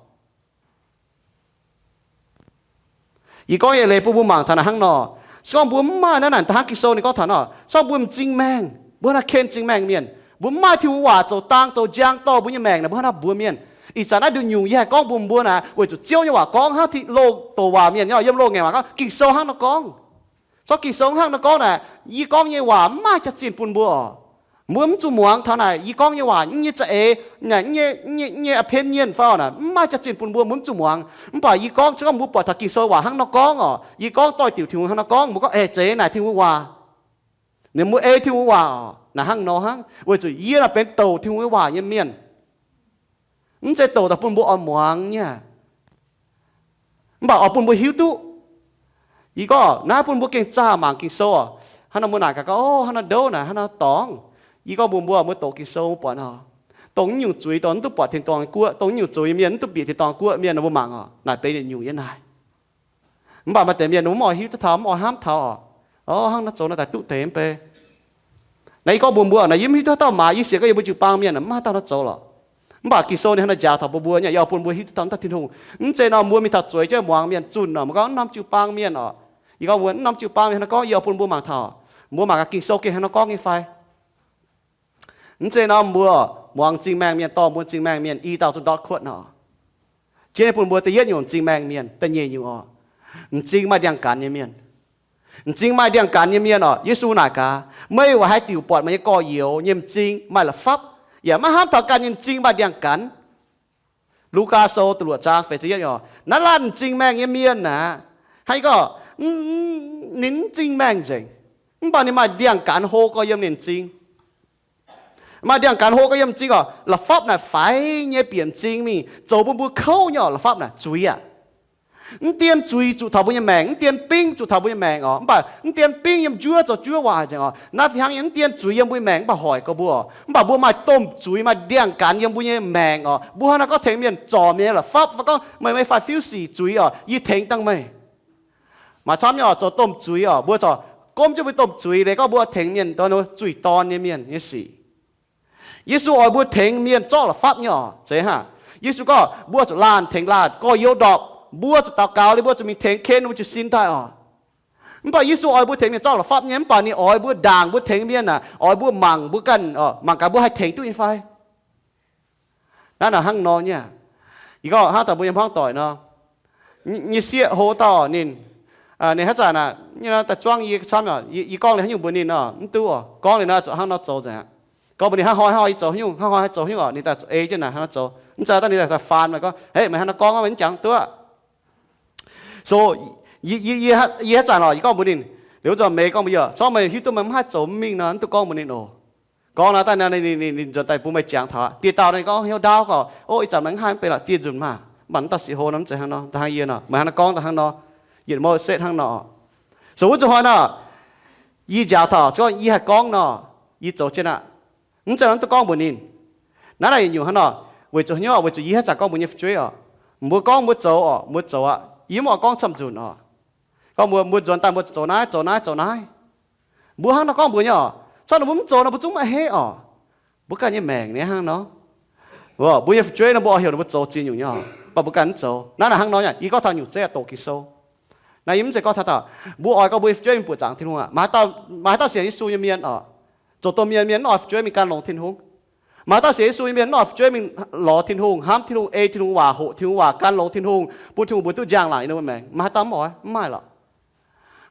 Yie gorngv eix leiz bun mbuo mangc taux naaic hnangv nor, se gorngv mbuo mv maaih naaiv naaic da'hnangv Ging-Sou ninh gorngv taux nor, se gorngv mbuo m'zing maengh, mbuo hnangv ken m'zing maengh mienh, mbuo mv maaih Tin-Hungh waac zoux dang zoux njang dorh mbuo nyei maengc naaic, mbuo hnangv nor mbuox mienh. Ih zanc naaiv nduqc nyungc yie haih gorngv mbuox mbuo naaic, weic zuqc Ziouv nyei waac gorngv hnangv tin-, loz-doqc waac mienh, yiem loz-ngaengc waac gorngv, Ging-Sou hnangv nor gorngv. Zorqv Ging-Sou hnangv nor gorngv naaic, yie gorngv nyei waac mv maaih jaax-zinh bun mbuo oc. Mbuo mv zuqc muangx taux naaic yie gorngv nyei waac, mv nyei za'eix, mv nyei, mv nyei opinion fai naaic, mv maaih jaax-zinh bun mbuo, mbuo mv zuqc muangx. Mv baac yie gorngv se gorngv mbuo buatc taux Ging-Sou waac hnangv nor gorngv oc, yie gorngv doix-diuc Tin-Hungh hnangv nor gorngv, mbuo gorngv, Eix, zeiz naaic Tin-Hungh waac. Ninh mbuo ei Tin-Hungh waac oc, naaic hnangv nor hnangv, weic zuqc yie naaic benx douc Tin-Hungh nyei waac nyei mienh. Mv zeiz douc daaih bun mbuo oix muangx nyei, mv baac oix bun mbuo hiuv duqv. Yie gorngv naaiv bun mbuo gengh zaah mangc Ging-Sou oc. Hnangv nor mbuo naaic gaax gorngv, O, hnangv nor ndouv naaic, hnangv nor dorngx. Yie gorngv mbuox mbuo, mbuo doqc Ging-Sou mbuo buatc nor, dongh naaiv nyungc zuiz dorh mv duqv buatc tin-dorngh guoqv, dongh naaiv nyungc zuiz mienh mv duqv bieqc tin-dorngh guoqv mienh, mbuo mangc oc, naaic benx yietc nyungc nyei naaic. Mv baac maaih deix mienh mbuo mv oix hiuv duqv taux, mv oix hnamv taux oc. O, hnangv naaiv zoux naaiv daaih duqv deix mv bei. Naaiv yie gorngv mbuox mbuo, naaiv yie mv hiuv duqv haaix dauh maaiz, yie sienx gorngv yie mbuo jiu-baang mienh mv maaih haaix dauh naaiv zoux lorqc. Mv baac Ging-Sou ninh hnangv naaiv njaaux taux mbuo mbuo nyei, yie oix bun mbuo hiuv duqv taux naaiv dauh Tin-Hungh. Mv zeiz nor mbuo mingh taux zueiz jienv muangx mienh zunh nor, mbuo gorngv mv norm jiu-baang mienh oc. Yie gorngv mbuo mv norm jiu-baang mienh hnangv nor gorngv, yie oix bun mbuo mangc taux, mbuo mangc gaax Ging-Sou gengh hnangv nor gorngv nyei fai. Mv zeiz nor mbuo muangx m'zing maengh mienh dorh mbuo m'zing maengh mienh i dauh zuqc ndortv kuotv nor. Jiex bun mbuo da'yietv nyungc m'zing maengh mienh, da'nyeic nyungc oc, m'zing maaih ndiangx-gaanx nyei mienh. M'zing maaih ndiangx-gaanx nyei mienh oc, Yesu naaic gaax, Meih weic haaix diuc buatc meih nyei gorx-youz nyei m'zing maaih la'fapv, yaac maiv hnamv taux ganh nyei m'zing maaih ndiangx-gaanx? Lugaa Sou da'luoqc zaang feix ziepc yietv oc, naaiv laanh m'zing maengh nyei mienh aqv, hnangv gorngv ninh m'zing maengh nzengc, mv baac ninh maaih ndiangx-gaanx hlo gorx yiem ninh m'zing. Maaih ndiangx-gaanx hlo gorx yiem m'zing oc. La'fapv naaic faix nyei bieqc m'zing mingh, zoux bun mbuo kouv nyei oc. La'fapv naaic zuiz aqv. Mv dien zuiz zuqc taux mbuo nyei maengc, mv dien bingv zuqc taux mbuo nyei maengc oc. Mv baac mv dien bingv yiem njuov zoux njuov waaic nzengc oc. Naaiv fih hnangv nyei, mv dien zuiz yiem mbuo nyei maengc mv baac hoic gorx mbuo oc. Mv baac mbuo maaih domh zuiz, maaih ndiangx-gaanx yiem mbuo nyei maengc oc. Mbuo hnangv naaiv gorngv tengx mienh zorc mienh nyei la'fapv fai gorngv, Meih, meih faix fiuv sic zuiz oc, yie tengx dangh meih. Maaih camv nyei oc, zoux domh zuiz oc, mbuo corc gomv jienv mbuo domh zuiz leiz gorngv mbuo tengx mienh zuiz-dorn nyei mienh nyei sic. Yesu oix mbuo tengx mienh zorqv la'fapv nyei oc. Zeiz hnangv, Yesu gorngv mbuo zuqc laanh tengx laanh, gorx-youz ndorpc, mbuo zuqc daux gaux liuz mbuo zuqc mingh tengx ken mbuo jiez sin daaih oc. Mv baac Yesu oix mbuo tengx mienh zorqv la'fapv nyei, mv baac ninh oix mbuo ndaangc mbuo tengx mienh aac, oix mbuo mangc mbuo ganh, mangc gaax mbuo haih tengx duqv nyei fai. Naaiv naaic hnangv nor nyei. Yie gorngv hnangv daaih mbuo nyei hmuangv doic nor, nyei sieqv hlo dauh ninh, ninh haaix zanc aac, daaih zuangv yie camv, yie gorngv liuz haaix nyungc mbuox ninh nor, mv duqv oc. Gorngv liuz nor zuqc hnangv nor zoux nzengc aqv. Gorngv mbuox ninh hnangv hnoi, hnangv hnoi yie zoux haaix nyungc, hnangv hnoi haih zoux haaix nyungc oc, ninh daaih zuqc ei jienv naaic hnangv nor zoux. Mv zeiz daaih ninh daaih faanh meih gorngv, Hei, meih hnangv nor gorngv, mv baac mv jangx duqv. So, yie haaix zanc oc, yie gorngv mbuox ninh, liuz wuov zanc meih gorngv mbuox yie, corc meih hiuv duqv meih mv haih zoux mv mingh nor, mv duqv gorngv mbuox ninh oc. Gorngv naaiv daaih ninh nzuonx daaih bun meih jangx taux aqv. Dieh dauh ninh gorngv hnyouv ndaauv gorngv, Ov, ih zanc meih mv haih mv benx lorqc, dieh nzunc maah. Mv baac mv dauh sic hlo nor mv zeiz hnangv nor, da'hnangv yie nor, meih hnangv nor gorngv da'hnangv nor, yietc mouc setv hnangv nor. So wuov zanc hnoi nor, yie njaaux taux, gorngv yie haih gorngv nor, yie zoux jienv aqv. Mv zeiz nor mv duqv gorngv mbuox ninh. Naaiv naaic yietc nyungc hnangv nor, weic zuqc hnyouv, weic zuqc yie haaix zanc gorngv mbuox nyei fu'jueiv oc, mbuo gorngv mbuo zoux oc, mbuo zoux aqv, yie mv oix gorngv camv nzunc oc. Gorngv mbuo, mbuo nzuonx daaih mbuo zoux naaiv, zoux naaiv, zoux naaiv. Mbuo hnangv nor gorngv mbuox nyei oc. Corc ninh mbuo mv zoux nor mbuo zungv maiv a'hneiv oc. Mbuo ganh nyei maengc ninh hnangv nor. Mbuo nyei fu'jueiv nor mbuo oix heuc ninh mbuo zoux ziex nyungc nyei oc, mv baac mbuo ganh mv zoux. Naaiv naaic hnangv nor nyei. Yie gorngv taux nyungc zeiv doqc Ging-Sou. Naaiv yie mv zeiz gorngv taux, taux mbuo oix gorngv mbuo nyei fu'jueiv mingh buoqc zaangc Tin-Hungh aqv. Maaih haaix dauh sienx Yesu nyei mienh oc, zoux domh mienh mienh mv oix fu'jueiv mingh gan longx Tin-Hungh. Maaih haaix dauh sienx Yesu nyei mienh mv oix fu'jueiv mingh lorz Tin-Hungh, hnamv Tin-Hungh, ei Tin-Hungh waac, hoqc Tin-Hungh waac, gan longx Tin-Hungh, bun Tin-Hungh mbuox duqv njang-laangc yiem ninh mbuo maengc. Maaih haaix dauh mv oix? Mv maaih lorqc.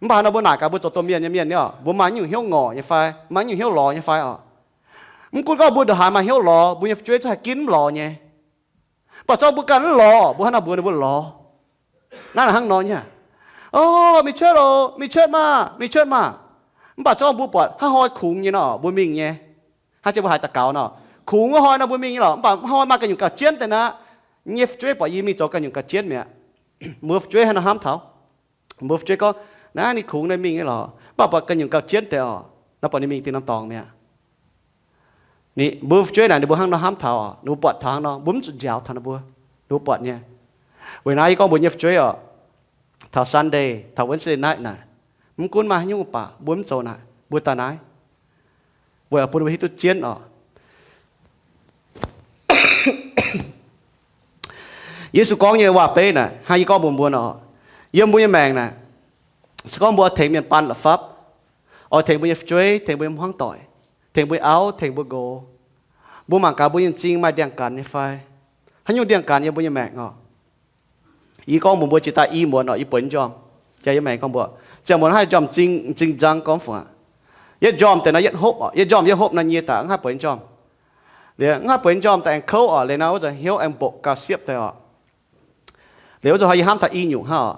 Mv baac hnangv nor mbuo naaic gaax mbuo zoux domh mienh nyei mienh nyei oc, mbuo maaih nyungc hnyouv ngorc nyei fai, maaih nyungc hnyouv lorz nyei fai oc? Mv gunv gorngv mbuo ndongc haaix maaih hnyouv lorz, mbuo nyei fu'jueiv zungv haih ginv mv lorz nyei. Mv baac zorqv mbuo ganh mv lorz, mbuo hnangv nor mbuox ninh mbuo lorz. Naaiv naaic hnangv nor nyei. O, mingh cuotv oc, mingh cuotv maah, mingh cuotv maah. Mv baac zorqv mbuo buatc hnangv hnoi kungx nyei nor, mbuo mingh nyei. Hnangv jiex mbuo haiz daux gaux nor, kungx wuov hnoi nor mbuo mingh nyei lorqc, mv baac hnoi maaih ganh nyungc gauh jienv deix naaic, nyei fu'jueiv buatc yie mingh zoux ganh nyungc gauh jienv mi'aqv. Mbuo fu'jueiv hnangv nor hnamv taux, mbuo fu'jueiv gorngv, naaiv ninh kungx naaiv mingh nyei lorqc, mv baac buatc ganh nyungc gauh jienv deix oc, nor buatc ninh mingh dieh norm dorngx mi'aqv. Ninh mbuo fu'jueiv naaic ninh mbuo hnangv nor hnamv taux oc, ninh mbuo buatc taux hnangv nor, mbuo mv zuqc njaaux taux ninh mbuo, ninh mbuo buatc nyei. Weic naaiv yie gorngv mbuo nyei fu'jueiv oc, taux Sunday, taux Wednesday night naaic, mv gunv maaih haaix nyungc mv baac mbuo mv zoux naaic, mbuo daaih naaiv, weic bun ninh mbuo hiuv duqv jienv oc. Yesu gorngv nyei waac-beiv naaic hnangv yie gorngv mbuox mbuo nor, yiem mbuo nyei maengc naaic, se gorngv mbuo tengx mienh baan la'fapv, oix tengx mbuo nyei fu'jueiv, tengx mbuo nyei hmuangv doic, tengx mbuo nyei auv, tengx mbuo nqox, mbuo mangc gaax mbuo nyei m'zing maaih ndiangx-gaanx nyei fai? Haaix nyungc ndiangx-gaanx yiem mbuo nyei maengc oc? Yie gorngv mbuox mbuo jiex daaih i muonz oc, yie bueix njormh, jaa yie maengx gorngv mbuo, ziangh muonz haih njormh m'zing, m'zing nzang gorngv fungc aqv. Yietv njormh deix nor yietv hopv oc, yietv njormh yietv hopv nor nyie daaih mv haih bueix njormh. Liuz mv haih bueix njormh daaih aengx kouv oc, liuz nor wuov zanc hnyouv aengx mboqc gauh siepv deix oc. Liuz wuov zanc yie hnamv taux i nyungc hnangv oc.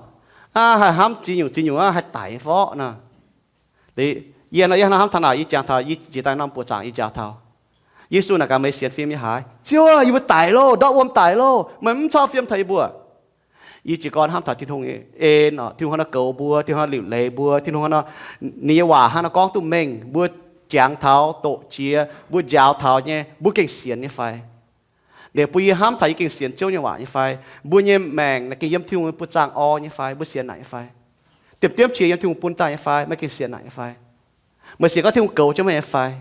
Aa, haih hnamv ziex nyungc ziex nyungc aqv, haih daic fov nor. Liuz yie nor, yie hnamv taux naaic, yie jangx taux, yie jiex daaih norm buoqc zaangc yie njaaux taux, Yesu naaic gaax, meih sienx fim nyei haaix? Ziouv aah, yie mbuo daic loh, ndortv wuom daic loh, meih mv cau fim taux yie mbuo. Yie jiez gorn hnamv taux Tin-Hungh nyei en oc, Tin-Hungh hnangv nor goux mbuo, Tin-Hungh hnangv nor liuc leiz mbuo, Tin-Hungh hnangv nor, ninh nyei waac hnangv nor gorngv duqv mengh, mbuo jangx taux doqc jiex, mbuo njaaux taux nyei, mbuo gengh sienx nyei fai? Liuz bun yie hnamv taux yie gengh sienx Ziouv nyei waac nyei fai? Mbuo nyei maengc naaic gengh yiem Tin-Hungh nyei buoqc zaangc orn nyei fai? Mbuo sienx naaic nyei fai? Diemv diemv qiex yiem Tin-Hungh bun daaih nyei fai? Meih gengh sienx naaic nyei fai? Meih sienx gorngv Tin-Hungh goux jienv meih nyei fai?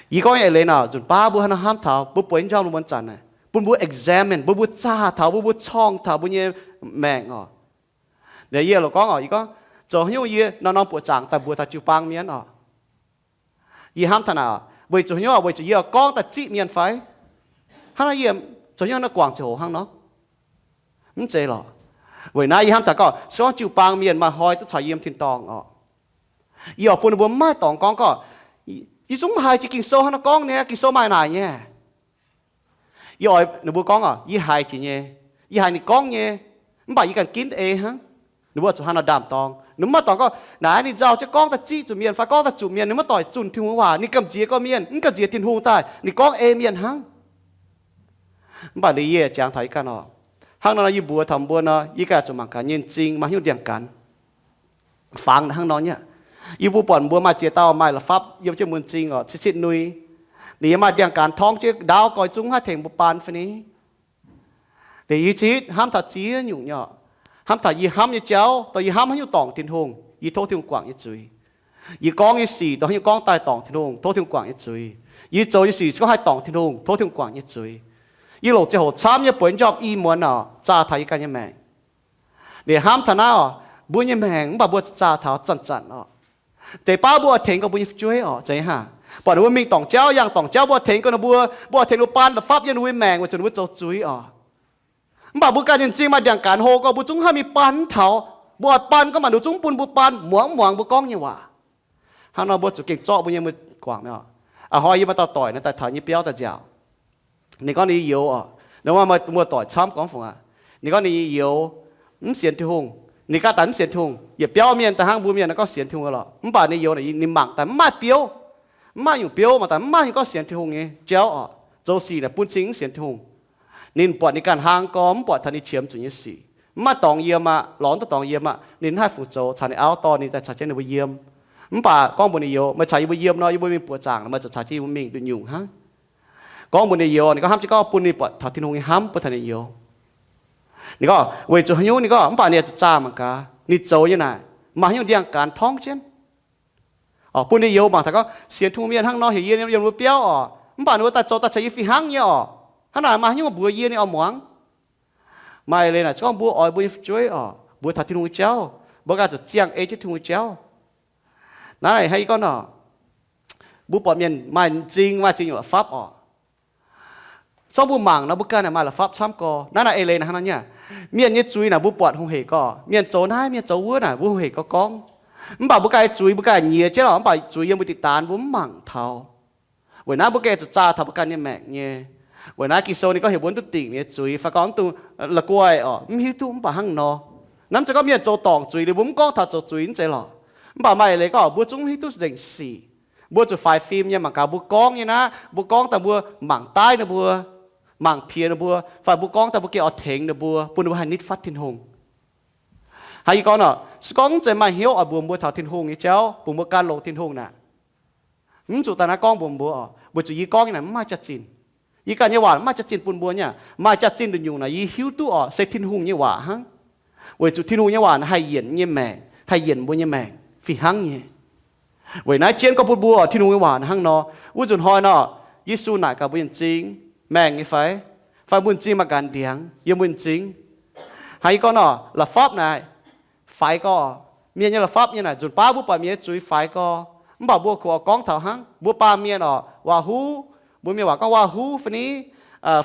Yie gorngv nyei eix leiz naaic, nzunc baav mbuo hnangv nor hnamv taux mbuo bueix njormh wuov zanc naaic, bun mbuo examine, bun mbuo zaah taux, bun mbuo corngh taux mbuo nyei maengc oc. Liuz yie loc gorngv oc, yie gorngv zoux haaix nyungc yie nor norm buoqc zaangc daaih mbuox taux jiu-baang mienh oc. Yie hnamv taux naaic oc, weic zuqc haaix nyungc oc? Weic zuqc yie oix gorngv daaih ziqv mienh fai? Hnangv naaiv yie zoux haaix nyungc naaiv guangc ziangh hoc hnangv nor? Mv zeiz lorqc. Weic naaiv yie hnamv taux gorngv se gorngv jiu-baang mienh maaih hnoi duqv caux yie yiem tin-dorngh oc, yie oix bun ninh mbuo mv maaih dorngx gorngv gorngv, yie zungv mv haiz jiex Ging-Sou hnangv nor gorngv nyei, Ging-Sou maaih naaic nyei. Yie oix ninh mbuo gorngv oc, yie haiz jiex nyei, yie haiz ninh gorngv nyei, mv baac yie ganh ginv ei hnangv. Ninh mbuo zuqc hnangv nor ndaam-dorng, ninh mv maaih dorngx gorngv naaic ninh nzauh jienv gorngv daaih ziqv zuqc mienh fai gorngv daaih zuqc mienh, ninh mv doic zunh Tin-Hungh waac, ninh gamh nziex gorqv mienh, mv gamh nziex Tin-Hungh daaih, ninh gorngv ei mienh hnangv. Mv baac liuz yie jangx taux yie ganh oc, hnangv nor yie mbuox taux mbuo nor, yie ganh zuqc mangc gaax nyei m'zing maaih haaix nyungc ndiangx-gaanx fangx hnangv nor nyei. Yie mbuo buatc mbuo maaih ziex dauh maaih la'fapv yiem jienv mbuo m'zing oc, citv-citv nui. Liuz yie maaih ndiangx-gaanx torngv jienv ndaauv gorx, yie zungv mv haih tengx mbuo baan fai ni. Liuz yie citv hnamv taux ziex nyungc nyei oc. Hnamv taux yie hnamv nyei jauv, dongh yie hnamv haaix nyungc dorngc Tin-Hungh, yie tov Tin-Hungh guangc nyei zuiz. Yie gorngv nyei sic, dongh haaix nyungc gorngv daaih dorngc Tin-Hungh, tov Tin-Hungh guangc nyei zuiz. Yie zoux nyei sic se gorngv haih dorngc Tin-Hungh, tov Tin-Hungh guangc nyei zuiz. Yie longc ziangh hoc camv nyei bueix njormh i muonz oc, zaah taux yie ganh nyei maengc. Liuz hnamv taux naaiv oc, mbuo nyei maengc, mv baac mbuo zaah taux zanc-zanc oc. Deix baav mbuo oix tengx gorx mbuo nyei fu'jueiv oc, zeiz hnangv. Buatc ninh mbuo mingh dorngc jauv, yangh dorngc jauv, mbuo oix tengx gorx ninh mbuo, mbuo oix tengx ninh mbuo baan la'fapv yiem ninh mbuo nyei maengc weic zuqc ninh mbuo zoux zuiz oc. Mv baac mbuo ganh nyei m'zing maaih ndiangx-gaanx hlo gorx, mbuo zungv haih mingh baan mv taux. Mbuo oix baan gorngv mv baac ninh zungv bun mbuo baan, muangx mv muangx mbuo gorngv nyei waac. Hnangv nor mbuo zuqc gengh zorqv mbuo nyei mbuo guangc oc. A'hnoi yie maaih dauh doic naaiv daaih taux yie nyei biauv daaih nziaauc. Ninh gorngv ninh nyei youz oc, ninh mbuo doic camv gorngv fungc aqv. Ninh gorngv ninh nyei youz mv sienx Tin-Hungh. Ninh ganh daaih mv sienx Tin-Hungh. Yietc biauv mienh daaih hnangv mbuo mienh naaiv gorngv sienx Tin-Hungh lorqc, mv baac ninh youz ninh mangc daaih mv maaih biouv, mv maaih nyungc biouv, mangc daaih mv maaih nyungc gorngv sienx Tin-Hungh nyei jauv oc. Zoux sic naaic bun cing mv sienx Tin-Hungh. Ninh buatc ninh ganh hlang gorx, mv buatc taux ninh qiemx zuqc nyei sic. Mv maaih dorngx yiem aqv, lorz mv duqv dorngx yiem aqv. Ninh mv haih fungc zoux, caux ninh auv dorh ninh daaih caux jienv ninh mbuo yiem. Mv baac gorngv mbuox ninh youz, meih caux yie mbuo yiem nor, yie mbuo mingh buoqc zaangc, meih zuqc caux jienv yie mbuo mingh nduqc nyungc hnangv. Gorngv mbuox ninh youz, ninh gorngv hnamv jienv gorngv bun ninh buatc taux Tin-Hungh nyei hnamv bun taux ninh youz. Ninh gorngv weic zuqc haaix nyungc, ninh gorngv mv baac ninh zuqc zaah mangc gaax ninh zoux nyei naaic maaih haaix nyungc ndiangx-gaanx torngv jienv. Bun ninh youz mangc taux gorngv sienx Tin-Hungh mienh hnangv nor heuc yie yiem ninh mbuo biauv oc, mv baac ninh mbuo daaih zoux daaih caux yie fih hnangv nyei oc. Hnangv naaic maaih haaix nyungc mbuox yie ninh oix muangx. Maaih leiz naaic gorngv mbuo oix mbuo nyei fu'jueiv oc, mbuox taux Tin-Hungh nyei jauv, mbuo ganh zuqc ziangh ei jienv Tin-Hungh nyei jauv. Naaiv naaic hnangv yie gorngv nor, mbuo buatc mienh maaih m'zing, maaih zingh nyungc la'fapv oc. Zorqv mbuo mangc nor mbuo ganh naaic maaih la'fapv camv gorx. Naaiv naaic eix leiz naaic hnangv nor nyei. Mienh nyei zuiz naaic mbuo buatc hungh heic gorx, mienh zoux naaiv, mienh zoux wuov naaic mbuo hungh heic gorx gorngv. Mv baac mbuo ganh nyei zuiz mbuo ganh nyiex jienv lorqc, mv baac zuiz yiem mbuo deic-daan mbuo mv mangc taux. Weic naaiv mbuo gengh zuqc zaah taux mbuo ganh nyei maengc nyei. Weic naaiv Ging-Sou ninh gorngv heuc mbuo mv dungx dingc mienh nyei zuiz fai gorngv mv dungx la'guaih oc, mv hiuv duqv mv baac hnangv nor. Naaiv mv zeiz gorngv mienh zoux dorngc zuiz liuz mbuo mv gorngv taux zoux zuiz, mv zeiz lorqc. Mv baac maaih eix leiz gorngv mbuo zungv mv hiuv duqv nzengc sic. Mbuo zuqc faix fim nyei mangc gaax mbuo gorngv nyei naaiv, mbuo gorngv daaih mbuo mangc daaih ninh mbuo, mangc piex ninh mbuo, fai mbuo gorngv daaih mbuo gengh oix tengx ninh mbuo, bun ninh mbuo haih nitv fatv Tin-Hungh. Hnangv yie gorngv nor, se gorngv mv zeiz maaih hnyouv oix mbuox mbuo taux Tin-Hungh nyei jauv, bun mbuo gan longx Tin-Hungh naaic, mv zuqc daaih naaiv gorngv mbuox mbuo oc, weic zuqc yie gorngv nyei naaic mv maaih jaax-zinh. Yie ganh nyei waac mv maaih jaax-zinh bun mbuo nyei. Maaih jaax-zinh nduqc nyungc naaic yie hiuv duqv oc, se Tin-Hungh nyei waac hnangv. Weic zuqc Tin-Hungh nyei waac naaic haih yienc nyei maengc, haih yienc mbuo nyei maengc fih hnangv nyei. Weic naaiv jienv gorngv bun mbuo oc, Tin-Hungh nyei waac naaic hnangv nor. Wuov nzunc hnoi nor, Yesu naaic gaax mbuo nyei m'zing, maengh nyei fai? Fai mbuo nyei m'zing maaih ganh ndiangx yiem mbuo nyei m'zing? Hnangv yie gorngv nor, la'fapv naaic faix gorx. Mienh nyei la'fapv nyei naaic nzunc baav mbuo buatc mienh nyei zuiz faix gorx, mv baac mbuo kungx oix gorngv taux hnangv. Mbuo baamh mienh oc, waac-huv, mbuo mienh waac gorngv waac-huv fai ni,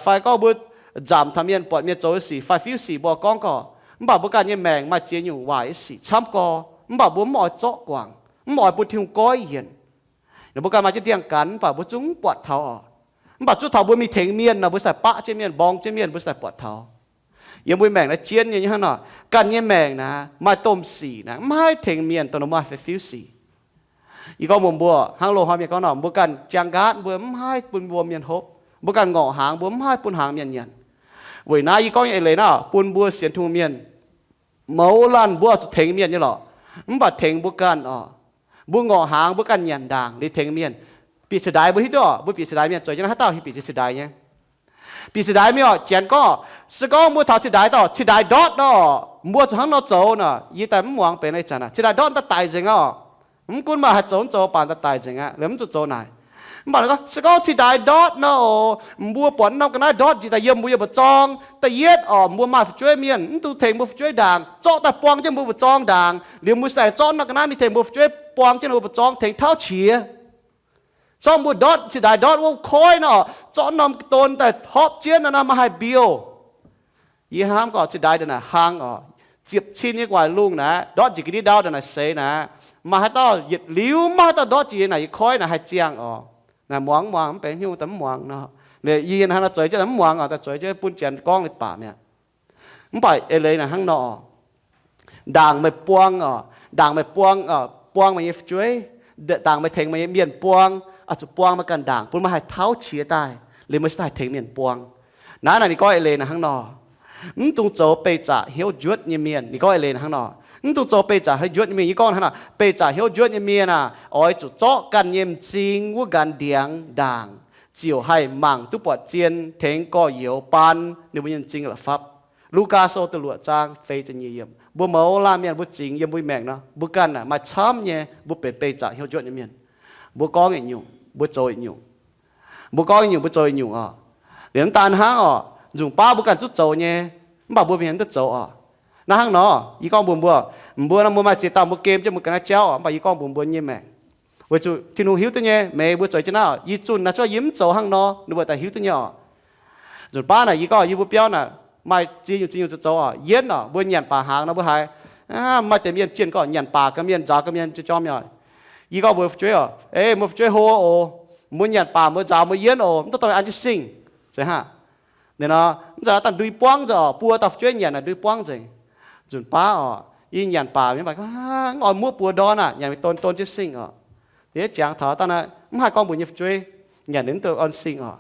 fai gorngv mbuo nzamc taux mienh, buatc mienh zoux nyei sic fai fiuv sic mbuo oix gorngv gorx. Mv baac mbuo ganh nyei maengc maaih ziex nyungc waaic nyei sic camv gorx, mv baac mbuo mv oix zorqv guangc, mv oix bun Tin-Hungh goiv yienc. Ninh mbuo ganh maaih jienv ndiangx-gaanx mv baac mbuo zungv mv buatc taux oc. Mv baac zuov taux mbuo mingh tengx mienh nor, mbuo sai baqv jienv mienh, mborng jienv mienh, mbuo sai buatc taux. Yiem mbuo maengc naaiv jienv nyei hnangv nor, ganh nyei maengc naaic maaih domh sic naaic mv haih tengx mienh dongh ninh maaih fai fiuv sic. Yie gorngv mbuox mbuo, hnangv loz-hnoi mienh gorngv nor, mbuo ganh jangx nqaatv mbuo mv haih bun wuom mienh hopv, mbuo ganh ngorc hnaangx mbuo mv haih bun hnaangx mienh nyanc. Weic naaiv yie gorngv nyei eix leiz naaiv, bun mbuo sienx Tin-Hungh mienh mouz laanh mbuo oix zuqc tengx mienh nyei lorqc, mv baac tengx mbuo ganh oc. Mbuo ngorc hnaangx mbuo ganh nyanc ndaangc liuz tengx mienh. Bieqc cingx ndaix mbuo hiuv duqv oc, mbuo bieqc cingx ndaix mienh zoux jienv naaiv haaix dauh hiuv bieqc cingx ndaix nyei? Bieqc cingx ndaix mienh oc, janx gorngv se gorngv mbuo taux cingx ndaix dorh, cingx ndaix ndortv nor, mbuo zuqc hnangv nor zoux nor, yie daaih mv muangx benx ih zanc aac. Cingx ndaix ndortv daaih daic nzengc oc. Mv gunv maaih haaix zoux mv zoux, baac daaih daic nzengc aqv, liuz mv zuqc zoux naaic. Mv baac gorngv se gorngv cingx ndaix ndortv nor oc, mbuo buatc norm ga'naaiv ndortv njiec daaih yiem mbuo nyei mbu'zorng. Da'yietv oc, mbuo maaih fu'jueiv mienh mv dungx tengx mbuo fu'jueiv ndaangc, zorqv daaih buang jienv mbuo mbu'zorng ndaangc, liuz mbuo sai zorqv norm ga'naaiv mingh tengx mbuo fu'jueiv buang jienv mbuo mbu'zorng tengx tauv qiex. Zorqv mbuo ndortv, cingx ndaix ndortv wuov koiv nor, zorqv norm don daaih hopv jienv nor, maaih haaix mbiouh. Yie hnamv gorqv cingx ndaix ndortv naaic hlang oc, ziepc cin nyei gu'nguaaic lungh naaic, ndortv njiec ga'ndiev ndau ndortv naaic seix naaic, maaih haaix dauh yietc liuz, maaih haaix dauh ndortv jiex yie naaic, yie koiv naaic haih ziangh oc. Naaic muangx mv muangx mv benx hnyouv daaih mv muangx nor. Yie yie hnangv naaiv zueiz jienv mv muangx oc, daaih zueiz jienv bun janx gorngv leiz-baac mi'aqv. Mv baac eix leiz naaic hnangv nor, ndaangc meih buang oc, ndaangc meih buang, buang meih nyei fu'jueiv, ndaangc meih tengx meih nyei mienh buang, oix zuqc buang meih ganh ndaangc bun meih haih tauv qiex daaih, liuz meih cingx daaih haih tengx mienh buang. Naaiv naaic ninh gorngv eix leiz naaic hnangv nor, mv dungx zoux beih zaqc hnyouv njuotv nyei mienh. Ninh gorngv eix leiz naaic hnangv nor, mv dungx zoux beih zaqc hnyouv njuotv nyei mienh. Yie gorngv hnangv nor, beih zaqc hnyouv njuotv nyei mienh aah, oix zuqc zorqv ganh nyei m'zing wuov nqanx ndiangx ndaangc, ziouc haih mangc duqv buatc zien, tengx gorx-youz baan ninh mbuo nyei m'zing la'fapv. Lugaa Sou da'luoqc zaang feix ziepc nyeic yiemc. Mbuo mouz laanh mienh mbuo zingx yiem mbuo maengc nor, mbuo ganh aah, maaih camv nyei mbuo benx beih zaqc hnyouv njuotv nyei mienh. Mbuo gorngv yietc nyungc, mbuo zoux yietc nyungc. Mbuo gorngv yietc nyungc, mbuo zoux yietc nyungc oc. Liuz mv daan hnangv oc, nzunc baav mbuo ganh zuqc zoux nyei, mv baac mbuo mienh mv duqv zoux oc. Naaiv hnangv nor, yie gorngv mbuox mbuo, mbuo nor mbuo maaih ziex dauh mbuo gem jienv mbuo ga'naaiv jauv oc, mv baac yie gorngv mbuox mbuo nyei maengc, weic zuqc Tin-Hungh hiuv duqv nyei, meih mbuo zueiz jienv naaiv oc. Yie zunh naaiv cuotv yie mv zoux hnangv nor, ninh mbuo daaih hiuv duqv nyei oc. Nzunc baav naaic yie gorngv yie mbuo biauv naaic maaih ziex nyungc ziex nyungc zoux zoux oc. Yienv oc, mbuo nyanc baac hnaangx nor mbuo haiz maaih deix mienh jienh gorngv nyanc baac ga'mienh, nzaaux ga'mienh, jiex jorm oc. Yie gorngv mbuox fu'jueiv oc, ei, mbuo fu'jueiv hlo oc, mbuo nyanc baac mbuo nzaaux mbuo yienv oc, mv duqv dorh mingh an jienv singh. Zeiz hnangv. Ninh nor, mv zeiz daaih ndui buangv nzengc oc, buo dauh fu'jueiv nyanc naaic ndui buangv nzengc. Nzunc baav oc, yie nyanc baac mv baac mv oix muoqv buo ndorn aac, nyanc mingh don don jienv singh oc. Yie jangx taux dangh naaiv mv haih gorngv mbuox nyei fu'jueiv, nyanc ninh mv duqv on singh oc.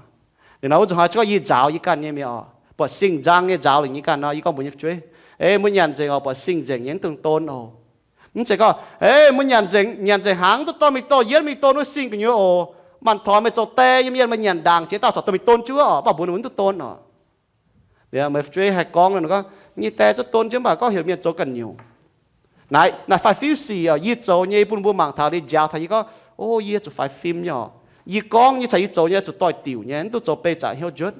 Ninh nor wuov nzunc hnoi gorngv yie nzaaux yie ganh nyei mi'aqv oc, buatc singh nzang nyei nzaaux lingc nyei ganh nor, yie gorngv mbuox nyei fu'jueiv, ei, mbuo nyanc nzengc oc, buatc singh nzengc nyei mv dungx don oc. Mv zeiz gorngv, ei, mbuo nyanc nzengc, nyanc nzengc hnaangx duqv dorh mingh dorh yienv mingh don wuov singh gu'nyuoz oc. Manh taux meih zoux die nyei mienh meih nyanc ndaangc jiex dauh corc dorh mingh don jienv wuov oc, mv baac mbuo ninh mv duqv don oc. Liuz meih fu'jueiv haih gorngv nor, ninh gorngv, nyei die zuqc don jienv, mv baac gorngv heuc mienh zoux ganh nyungc. Naaiv, naaiv faix-fiuv sic oc, yie zoux nyei bun mbuo mangc taux liuz njaaux taux yie gorngv, o, yie zuqc faix fim nyei oc. Yie gorngv nyei caux yie zoux nyei zuqc doix-diuc nyei, mv duqv zoux beiv zaqc hnyouv njuotv.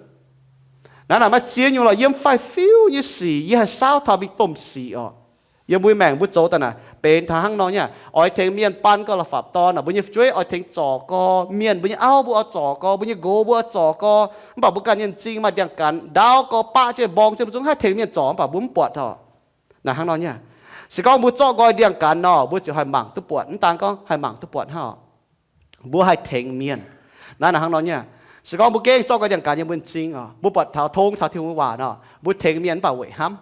Naaiv naaic maaih ziex nyungc lorqc, yiem faix-fiuv nyei sic yie haih saauv taux mingh domh sic oc. Yiem mbuo maengc mbuo zoux daaih naaic benx taux hnangv nor nyei, oix tengx mienh baan gau la'fapc dorn oc. Mbuo nyei fu'jueiv oix tengx zorc gau, mienh mbuo nyei auv mbuo oix zorc gau, mbuo nyei nqox mbuo oix zorc gau, mv baac mbuo ganh nyei m'zing maaih ndiangx-gaanx ndaauv gau, baqv jienv mborng jienv mbuo zungv haih tengx mienh zorc, mv baac mbuo mv buatc oc. Naaiv hnangv nor nyei. Se gorngv mbuo zorqv nqoi ndiangx-gaanx nor, mbuo ziouc haih mangc duqv buatc, mv daan gorngv haih mangc duqv buatc hnangv oc. Mbuo haih tengx mienh. Naaiv naaic hnangv nor nyei. Se gorngv mbuo gengh zorqv nqoi ndiangx-gaanx yiem mbuo m'zing oc, mbuo buatc taux tong taux Tin-Hungh nyei waac nor, mbuo tengx mienh mv baac weic hnamv.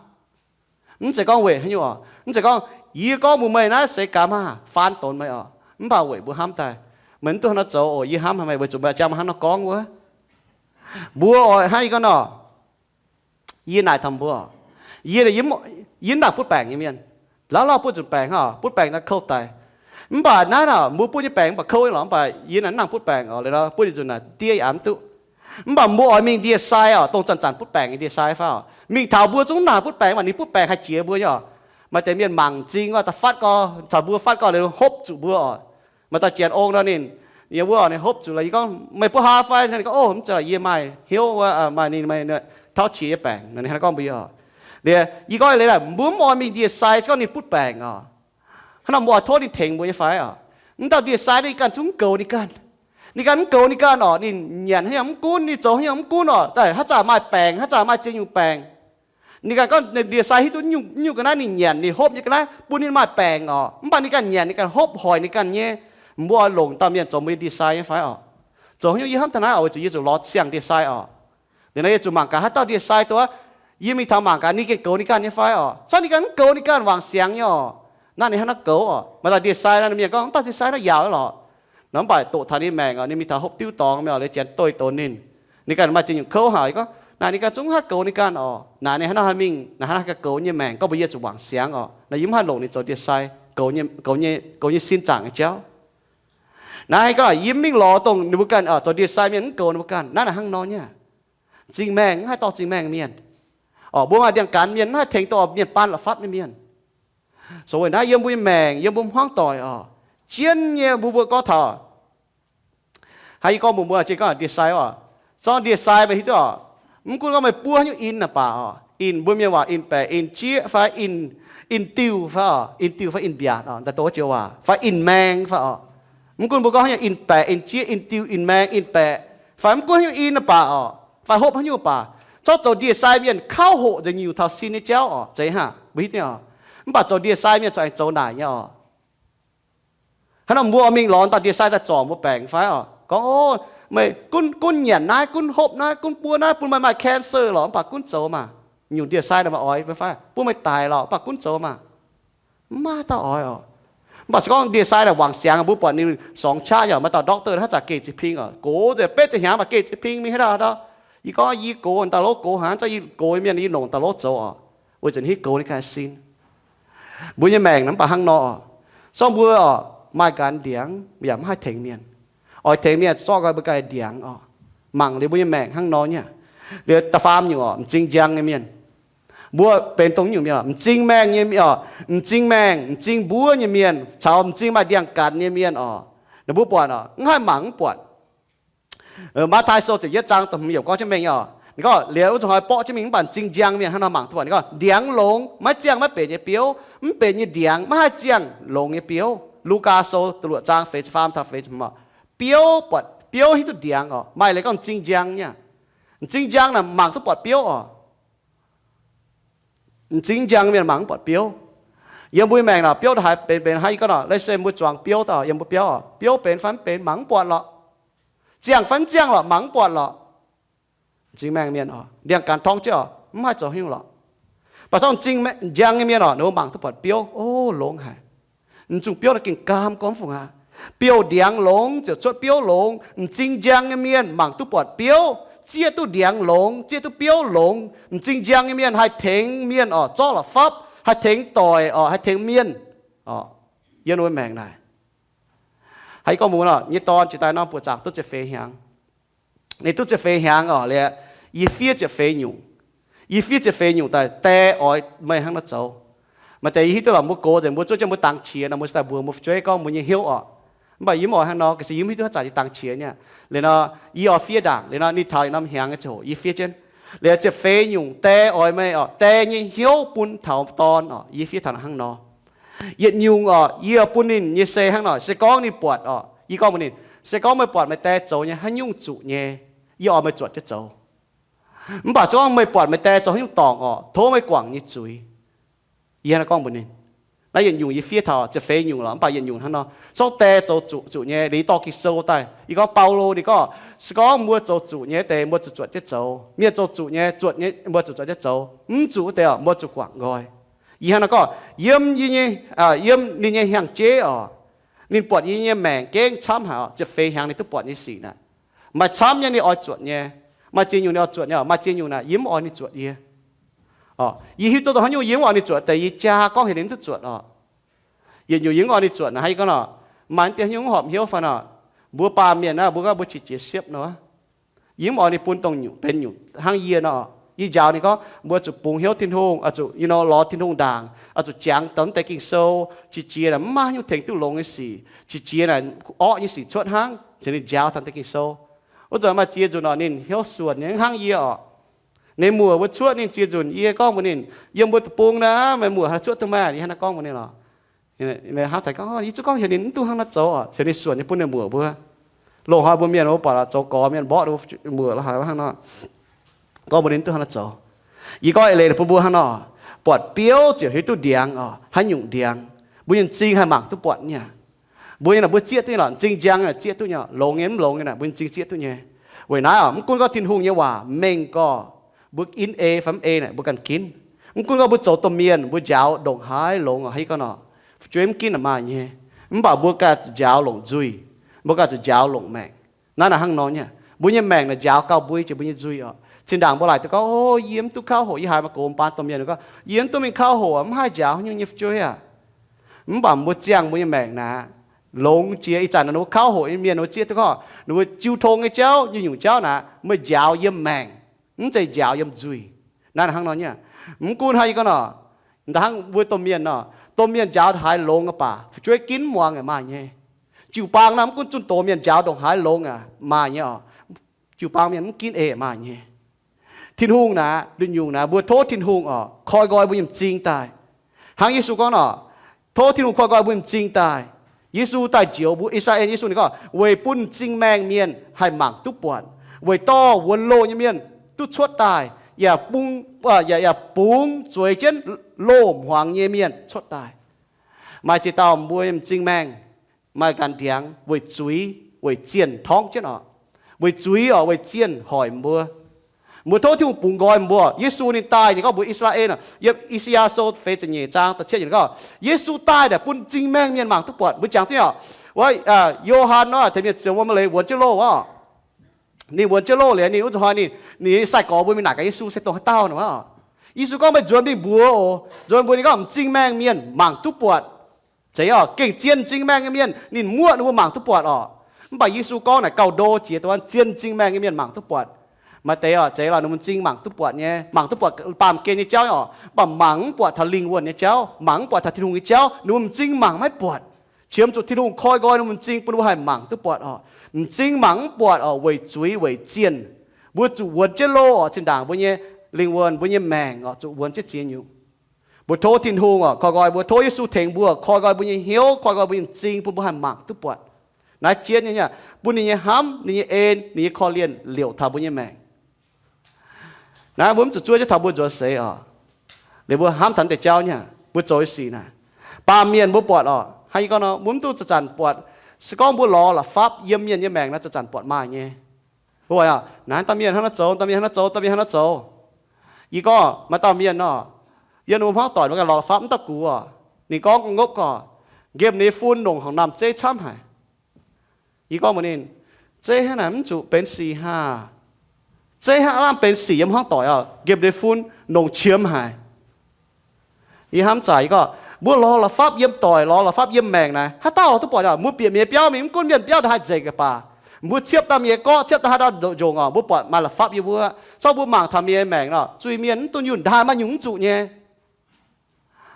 Mv zeiz gorngv weic haaix nyungc oc. Mv zeiz gorngv yie gorngv mbuox meih naaiv seix gaax maah, faan donx meih oc. Mv baac weic mbuo hnamv daaih, meih mv duqv hnangv nor zoux oc, yie hnamv haic meih, weic zuqc meih jangx meih hnangv nor gorngv wuov. Mbuo oix hnangv yie gorngv nor, yie naaic taux mbuo, yie, yie mv nangc butv baengc nyei mienh. Lauh lauh butv nzunc baengc hnangv, butv baengc naaiv kouv daic. Mv baac naaiv naaic mbuo butv nyei baengc mv baac kouv nyei lorqc, mv baac yie naaic mv nangc butv baengc oc. Liuz nor butv nyei nzunc naaic diev yaac mv duqv. Mv baac mbuo oix mingh ndie-sai oc, dongh zanc-zanc butv baengc nyei ndie-sai fai oc. Mingh taux mbuo zungv mv nangc butv baengc, mv baac ninh butv baengc haih jiex mbuo nyei oc. Maaih deix mienh mangc m'zing oc, daaih fatv gau, taux mbuo fatv gau liuz hopv zuqc mbuo oc. Maaih dauh janx ong nor ninh, yie wuov oc, ninh hopv zuqc lorqc, yie gorngv, meih butv haaix fai? Ninh gorngv, o, mv zeiz lorqc, yie maaih hnyouv wuov, maaih ninh, maaih taux qiex nyei baengc. Ninh hnangv nor gorngv mbuo oc. Liuz yie gorngv leiz naaic mbuo mv oix mingh ndie-sai se gorngv ninh butv baengc oc. Hnangv nor mbuo oix tov ninh tengx mbuo nyei fai oc? Mv dauh ndie-sai ninh ganh zungv mv goux ninh ganh. Ninh ganh mv goux ninh ganh oc. Ninh nyanc haaix nyungc mv gunv, ninh zoux haaix nyungc mv gunv oc, daaih haaix zanc maaih baengc, haaix zanc maaih ziex nyungc baengc. Ninh ganh gorngv ndie-sai hiuv duqv nyungc, nyungc ga'naaiv ninh nyanc, ninh hopv nyei ga'naaiv bun ninh maaih baengc oc. Mv baac ninh ganh nyanc, ninh ganh hopv hoic ninh ganh nyei. Mbuo oix longc dauh mienh zoux mbuo nyei ndie-sai nyei fai oc? Zoux haaix nyungc yie hnamv daaih naaiv oc, weic zuqc yie zuqc lorz siang ndie-sai oc. Liuz nor yie zuqc mangc gaax haaix dauh ndie-sai duqv, yie mingh taux mangc gaax ninh gengh goux ninh ganh nyei fai oc. Se gorngv ninh ganh mv goux ninh ganh wangc siangx nyei oc, naaiv ninh hnangv naaiv goux oc. Maaih dauh ndie-sai naaiv mienh gorngv, mv dauh ndie-sai naaiv yaauc lorqc. Nor mv baac doqc taux ninh maengc oc, ninh mingh taux hopv diuv dorngx mingh oc, liuz janx doix-donx ninh. Ninh ganh maaih ziex nyungc kouv haic, gorngv naaic ninh ganh zungv mv haih goux ninh ganh oc. Naaic ninh hnangv naaiv haih mingh, naaic hnangv naaiv haih goux nyei maengc, gorngv mbuox yie zuqc wangc siangx oc. Naaic yie mv haih longc ninh zoux ndie-sai, goux nyei, goux nyei sin zaangc nyei jauv. Naaiv gorngv yie mv mingh lorz dongh ninh mbuo ganh zoux ndie-sai mienh mv goux ninh mbuo ganh. Naaiv naaic hnangv nor nyei. M'zing maengh mv haih dorh m'zing maengh mienh oc. Mbuo maaih ndiangx-gaanx mienh mv haih tengx dorh mienh baan la'fapv nyei mienh. So weic naaiv yiem mbuo nyei maengc, yiem mbuo hmuangv doic oc, jienv nyei mbuo mbuo gorngv taux haaix, yie gorngv mbuox mbuo, jiex gorngv ndie-sai oc. Zorngv ndie-sai meih hiuv duqv oc. Mv gunv gorngv meih buov haaix nyungc in naaic baac oc, in mbuo mienh waac in baeqc, in jieqv fai in, in diuh fai oc, in diuh fai in mbiaatc oc, daaih dongh wuov joux waac, fai in maeng fai oc. Mv gunv mbuo gorngv haaix nyungc in baeqc, in jieqv, in diuh, in maeng, in baeqc, fai mv gunv haaix nyungc in naaic baac oc, fai hopv haaix nyungc baac, zorqv zoux ndie-sai mienh kauv hoqc nzengc nyungc taux sin nyei jauv oc, zeiz hnangv mbuo hiuv duqv oc. Mv baac zoux ndie-sai mienh corc aengx zoux naaic nyei oc. Hnangv nor mbuo oix mingh lorz dauh ndie-sai daaih zorc mbuo baengc fai oc? Gorngv, o, meih gunv, gunv nyanc naaiv, gunv hopv naaiv, gunv buov naaiv, bun meih maaih cancer lorqc, mv baac gunv zoux maah! Nyungc ndie-sai naaic maaih oix fai bun meih daic lorqc, mv baac gunv zoux maah! Mv maaih dauh oix oc. Mv baac se gorngv ndie-sai naaic wangc siangx, mbuo buatc ninh sorngx qaqv yaac maaih dauh doctor haaix zanc geh ziex ping oc, gox nzengc betv ziex hnyangx mv baac geh ziex ping mingh haaix dauh. Yie gorngv yie gox dauh lov gox hnangv, yie gox nyei mienh yie longc dauh lov zoux oc, weic zuqc hiuv goux ninh ganh sin. Mbuo nyei maengc naaic mv baac hnangv nor oc. Sorng mbuo oc, maaih ganh ndiangx yaac mv haih tengx mienh. Oix tengx mienh zorqv nqoi mbuo ganh ndiangx oc. Mangc liuz mbuo nyei maengc hnangv nor nyei. Liuz da'faam nyungc oc, m'zing njang nyei mienh. Mbuo benx dongh nyungc mienh oc, m'zing maengh nyei mienh oc, m'zing maengh, m'zing mbuov nyei mienh caux m'zing maaih ndiangx-gaanx nyei mienh oc, ninh mbuo buatc oc, mv haih mangc mv buatc. Matv^taai Sou ziepc yietv zaang da'hmz yiemc gorngv jienv mengh nyei oc. Ninh gorngv liuz wuov zanc hnoi borqv jienv mingh mv baac m'zing njang mienh hnangv nor mangc duqv buatc. Ninh gorngv ndiangx longx maiv ziangh maiv benx nyei biouv, mv benx nyei ndiangx maiv haih ziangh longx nyei biouv. Lugaa Sou da'luoqc zaang feix ziepc faam taux feix ziepc hmz. Biouv buatc, biouv hiuv duqv ndiangx oc. Maaih leiz gorngv m'zing njang nyei. M'zing njang naaic mangc duqv buatc biouv oc. M'zing njang mienh mangc mv buatc biouv. Yiem mbuo maengc naaic biouv da'haaix benx benx hnangv yie gorngv nor, let's say mbuo zuangx biouv daaih, yiem mbuo biauv oc, biouv benx fai mv benx mangc mv buatc lorqc. Ziangh fai mv ziangh lorqc mangc mv buatc lorqc. M'zing maengh mienh oc, ndiangx-gaanx torngv jienv oc, mv haih zoux haaix nyungc lorqc. Mv baac zorqv m'zing njang nyei mienh oc, ninh mbuo mangc duqv buatc biouv, o, longx haic. M'zing biouv naaiv gengh gaam gormx fungc aqv. Biouv ndiangx longx ziouc cuotv biouv longx. M'zing njang nyei mienh mangc duqv buatc biouv, zieqv duqv ndiangx longx, zieqv duqv biouv longx. M'zing njang nyei mienh haih tengx mienh oc zorqv la'fapv, haih tengx doic oc, haih tengx mienh oc. Yiem ninh mbuo maengc naaic, haaix gorngv mbuo nor, nyei dorn jiex daaih norm buoqc zaangc duqv ziepc feix hnyangx. Ninh duqv ziepc feix hnyangx oc, liuz yie fiev ziepc feix nyungc. Yie fiev ziepc feix nyungc daaih, die oix meih hnangv nor zoux. Maaih deix yie hiuv duqv lorqc, mbuo gox nzengc mbuo zuov jienv mbuo dangx qiex nor, mbuo se daaih mbuox mbuo fu'jueiv gorngv mbuo nyei hnyouv oc. Mv baac yie mv oix hnangv nor, ga'sie yie mv hiuv duqv haaix zanc yie dangx qiex nyei. Liuz nor, yie oix fiev ndaangc. Liuz nor, ninh taux yietc norm hnyangx nyei ziangh hoc yie fiev jienv. Liuz ziepc feix nyungc die oix meih oc, die nyei hnyouv bun taux dorn oc, yie fiev taux hnangv nor. Yietc nyungc oc, yie bun ninh nyei se hnangv nor, se gorngv ninh buatc oc, yie gorngv mbuox ninh, se gorngv meih buatc meih die zoux nyei haaix nyungc zuqc nyei, yie oix meih zuotc jienv zoux. Mv baac se gorngv meih buatc meih die zoux haaix nyungc dorngc oc, tov meih guangc nyei zuiz. Yie hnangv naaiv gorngv mbuox ninh. Naaiv yietc nyungc yie fiev taux ziepc feix nyungc lorqc, mv baac yietc nyungc hnangv nor, se gorngv die zoux zuqc, zuqc nyei, liuz dorh Ging-Sou daaih, yie gorngv Baulo ninh gorngv, se gorngv mbuo zoux zuqc nyei deix mbuo zuqc zuotc jienv zoux, mienh zoux zuqc nyei, zuotc nyei mbuo zuqc zuotc jienv zoux, mv zuqc wuov deix mbuo zuqc guangc nqoi. Yie hnangv naaiv gorngv yiem, yiem ninh nyei hnyangx-jeiv oc, ninh buatc yie nyei maengc gengh camv haic oc, ziepc feix hnyangx ninh duqv buatc nyei sic naaic, maaih camv nyei ninh oix zuotc nyei, maaih ziex nyungc ninh oix zuotc nyei, maaih ziex nyungc naaic yie mv oix ninh zuotc yie. Yie hiuv duqv dongh haaix nyungc yie mv oix ninh zuotc deix yie jaa gorngv heuc ninh mv duqv zuotc oc. Yietc nyungc yie mv oix ninh zuotc naaic, haaix gorngv nor, maaih deix haaix nyungc mv horpc hnyouv fai nor, mbuo baamh mienh naaiv mbuo gorngv mbuo qiex jiez siepv nor, yie mv oix ninh bun dongh nyungc benx nyungc hnangv yie nor. Yie njaaux ninh gorngv mbuo zuqc bungx hnyouv Tin-Hungh, oix zuqc, you know, lorz Tin-Hungh ndaangc, oix zuqc jangx dongh mv deix Ging-Sou. Qiex jiez naaic mv maaih haaix nyungc tengx duqv longx nyei sic. Qiex jiez naaic orqv nyei sic cuotv hnangv. Cingx ninh njaaux taux deix Ging-Sou. Wuov zanc maaih ziex nzunc oc, ninh hnyouv suonc nyei, mv hnangv yie oc. Ninh muoc mbuo cuotv ninh ziex nzunc, yie gorngv mbuox ninh, yiem mbuo deic-bung naaiv meih muoc haaix cuotv duqv maah? Yie hnangv naaiv gorngv mbuox ninh lorqc. Ninh hnangv taux gorngv, yie zuqc gorngv heuc ninh mv duqv hnangv naaiv zoux oc, heuc ninh suonc nyei bun ninh muoc mbuo. Loz-hnoi mbuo mienh mbuo buatc zoux gorx mienh mborqv ninh mbuo muoc la'haaix hnangv nor, gorngv mbuox ninh mv duqv hnangv naaiv zoux. Yie gorngv eix leiz bun mbuo hnangv nor, buatc biouv ziouc hiuv duqv ndiangx oc, haaix nyungc ndiangx. Mbuo nyei m'zing haih mangc duqv buatc nyei aqv. Mbuo nyei naaic mbuo zieqv duqv nyei lorqc, m'zing njang naaic zieqv duqv nyei, longx nyei mv longx nyei naaic mbuo nyei m'zing zieqv duqv nyei. Weic naaiv oc, mv gunv gorngv Tin-Hungh nyei waac mengh gorx, mbuo in ei fai mv ei naaic mbuo ganh ginv. Mv gunv gorngv mbuo zoux domh mienh mbuo njaaux ndongc haaix longx oc, haaix gorngv nor, fu'jueiv mv ginv naaic maaih nyei. Mv baac mbuo ganh zuqc njaaux longc nzuih, mbuo ganh zuqc njaaux longc maengc. Naaiv naaic hnangv nor nyei, mbuo nyei maengc naaic njaaux gauh mbui jiex mbuo nyei nzuih oc. Zinh ndaangc mbuo laaic duqv gorngv, o, yie mv duqv kauv hoc, yie haiz maaih gox mv baan domh mienh gorngv, yie mv duqv mingh kauv hoc, mv haih njaaux haaix nyungc nyei fu'jueiv aac. Mv baac mbuo ziangh mbuo nyei maengc naaic, longx jiex ih zanc ninh mbuo kauv hoc nyei mienh ninh mbuo zieqv duqv gorngv ninh mbuo jiu tong nyei jauv, nyungc-nyungc jauv naaic meih njaaux yiem maengc, mv zeiz njaaux yiem nzuih. Naaiv naaic hnangv nor nyei. Mv gunv haaix gorngv nor, hnangv mbuo domh mienh nor, domh mienh njaaux haaix longx aqv baac fu'jueiv ginv mv muangx aac maaih nyei. Jiu-baang naaic mv gunv zunh doz mienh njaaux ndongc haaix longx aac maaih nyei oc, jiu-baang mienh mv ginv ei maaih nyei. Tin-Hungh naaic, lungh nyungc naaic mbuo tov Tin-Hungh oc koi nqoi mbuo nyei m'zing daaih. Hnangv Yesu gorngv nor, tov Tin-Hungh koi nqoi mbuo nyei m'zing daaih. Yesu daaih njoux mbuo I^saa^laa^en, Yesu ninh gorngv weic bun m'zing maengh mienh haih mangc duqv buatc, weic dorh wuonx loh nyei mienh duqv cuotv daaih, yaac bungx, yaac, yaac bungx zueiz jienv loz-hmuangx nyei mienh cuotv daaih. Maaih ziex dauh mbuo nyei m'zing maengh maaih ganh ndiangx weic zuiz, weic zienh torngv jienv oc. Weic zuiz oc, weic zienh hoic mbuo. Mbuo tov Tin-Hungh bungx nqoi mbuo. Yesu ninh daaih ninh gorngv mbuox I^saa^laa^en, yiem I^saa^yaa Sou feix ziepc nyeic zaang da'cietv yiemc gorngv, Yesu daaih naaic bun m'zing maengh mienh mangc duqv buatc. Mbuo jangx duqv oc, wuov, Yo^han nor, tengx mienh ziouc wuom leiz wuonx jienv loh oc. Ninh wuonx jienv loh liuz ninh wuov zuqc hnoi ninh, ninh nyei sai-gorx mbuo mingh naaic gaax Yesu se dongh haaix dauh nor. Yesu gorngv meih nzuonx mingh mbuox oc, nzuonx mbuox ninh gorngv m'zing maengh mienh mangc duqv buatc. Zeiz oc, gengh zien m'zing maengh nyei mienh ninh muoqv ninh mbuo mangc duqv buatc oc. Mv baac Yesu gorngv naaic gauh ndo jiex dongh zien m'zing maengh nyei mienh mangc duqv buatc. Maaih deix oc, zeiz lorqc, ninh mbuo m'zing mangc duqv buatc nyei, mangc duqv buatc baamh gen nyei jauv oc, mv baac mangc mv buatc taux lingh wuonh nyei jauv, mangc mv buatc taux Tin-Hungh nyei jauv, ninh mbuo m'zing mangc maiv buatc. Qiemx zuqc Tin-Hungh koi nqoi ninh mbuo m'zing bun ninh mbuo haih mangc duqv buatc oc. M'zing mangc mv buatc oc, weic zuiz weic zienh. Mbuo zuqc wuonx jienv loh oc, zinh ndaangc mbuo nyei lingh wuonh, mbuo nyei maengc oc, zuqc wuonx jienv ziex nyungc. Mbuo tov Tin-Hungh oc, koi nqoi mbuo tov Yesu tengx mbuo, koi nqoi mbuo nyei hnyouv, koi nqoi mbuo nyei m'zing, bun mbuo haih mangc duqv buatc. Naaiv jienv nyei, bun ninh nyei hnamv, ninh nyei en, ninh nyei korv-lienh liouc taux mbuo nyei maengc. Naaiv mbuo mv zuqc zuov jienv taux mbuo nzuonx seix oc. Liuz mbuo hnamv taux deix jauv nyei, mbuo zoux nyei sic naaic, baamh mienh mbuo buatc oc, hnangv yie gorngv nor, mbuo mv dungx zanc-zanc buatc. Se gorngv mbuo lorz la'fapv yiem mienh nyei maengc nor, zanc-zanc buatc maaih nyei. Mbuo oix, naaiv dauh mienh hnangv naaiv zoux, dauh mienh hnangv naaiv zoux, dauh mienh hnangv naaiv zoux. Yie gorngv maaih dauh mienh nor, yiem ninh mbuo hmuangv doic mbuo ganh lorz la'fapv mv daux gux oc. Ninh gorngv ngopv gorqv, nqemh ninh nyei fun longc horngc namh zeiv camv haic. Yie gorngv mbuox ninh, zeiv hnangv naaic mv zuqc benx sic haah. Zeiv hnangv aav lamh benx sic yiem hmuangv doic oc, nqemh ninh nyei fun longc qiemx haic. Yie hnamv zaqc yie gorngv, mbuo lorz la'fapv yiem doic, lorz la'fapv yiem maengc naaic, haaix dauh duqv buatc oc. Mbuo bieqc mienh nyei biauv mingh, mv gunv mienh biauv ndongc haaix nzengc baac, mbuo ciepv daaih mienh nyei gorqv, ciepv daaih haaix dauh nzengc oc, mbuo buatc maaih la'fapv yiem wuov. Zorqv mbuo mangc taux mienh nyei maengc nor, zuiz-mienh mv dunh yunh, ndaaih maaih nyungc mv zuqc nyei.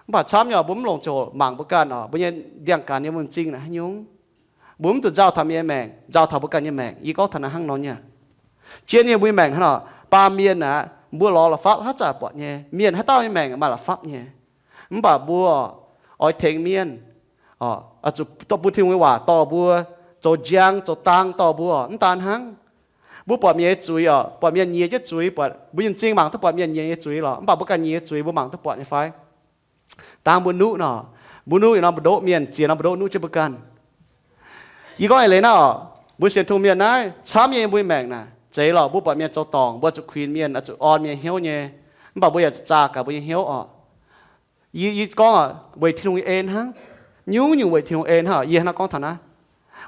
Mv baac camv nyei, mbuo mv longc ziangh hoc mangc mbuo ganh oc, mbuo nyei ndiangx-gaanx nyei m'zing naaic haaix nyungc. Mbuo mv dungx nzauh taux mienh nyei maengc, nzauh taux mbuo ganh nyei maengc. Yie gorngv taux naaiv hnangv nor nyei. Jien nyei mbuo nyei maengc hnangv nor, baamh mienh aeqv, mbuo lorz la'fapv haaix zanc buatc nyei. Mienh haaix dauh nyei maengc maaih la'fapv nyei. Mv baac mbuo oix tengx mienh, zuqc bun Tin-Hungh nyei waac dorh mbuo, zoux njang zoux dang dorh mbuo, mv daan hnangv. Mbuo buatc mienh nyei zuiz oc, buatc mienh nyiex jienv zuiz, buatc mbuo nyei m'zing mangc duqv buatc mienh nyiex nyei zuiz lorqc, mv baac mbuo ganh nyiex nyei zuiz mbuo mangc duqv buatc nyei fai? Dangh mbuo nuqv nor, mbuo nuqv yietc norm mbu'ndongx mienh, ziex norm mbu'ndongx nuqv jienv mbuo ganh. Yie gorngv eix leiz naaiv oc, mbuo sienx Tin-Hungh mienh naaiv camv nyei, mbuo nyei maengc naaic zeiz lorqc. Mbuo buatc mienh zoux dorngc, mbuo zuqc kuinx mienh, zuqc orn mienh hnyouv nyei, mv baac mbuo yaac zuqc zaah gaax mbuo nyei hnyouv oc. Yie, yie gorngv oc, weic Tin-Hungh nyei en hnangv. Nyungc-nyungc weic Tin-Hungh en hnangv. Yie hnangv gorngv taux naaiv,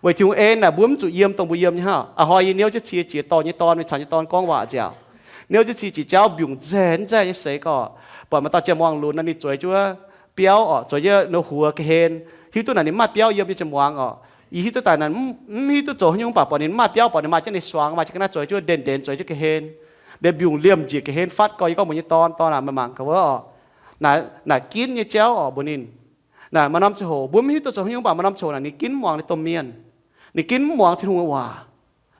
weic Tin-Hungh en naaic, mbuo mv zuqc yiem dongh mbuo yiem nyei hnangv. A'hnoi yie niouv jienv cie jiex dorh nyei dorn, mingh caux nyei dorn gorngv waac nziaauc. Niouv jienv cie jiex jauv mbiungc nzaih nzaih nyei seix gorqv, buatc maaih dauh jien-muangz lunx naaic, ninh zueiz jienv wuov biauv oc, zueiz jienv wuov huox ga'hlen. Hiuv duqv naaic ninh mv maaih biauv yiem nyei jien-muangz oc. Yie hiuv duqv daaih naaic, mv hiuv duqv zoux haaix nyungc, mv baac buatc ninh mv maaih biauv, buatc ninh maaih jienv ninh suangx, maaih jienv ga'naaiv zueiz jienv wuov, ndeic-ndeic zueiz jienv ga'hlen, ndeic-mbiungc liemh njiec ga'hlen fatv gorqv. Yie gorngv mbuox nyei dorn, dorn aac, meih mangc gaax wuov oc. Naaic, naaic ginv nyei jauv oc mbuox ninh. Naaic maaih norm ziangh hoc mbuo mv hiuv duqv zoux haaix nyungc, mv baac maaih norm ziangh hoc naaic ninh ginv mv muangx ninh domh mienh. Ninh ginv mv muangx Tin-Hungh nyei waac.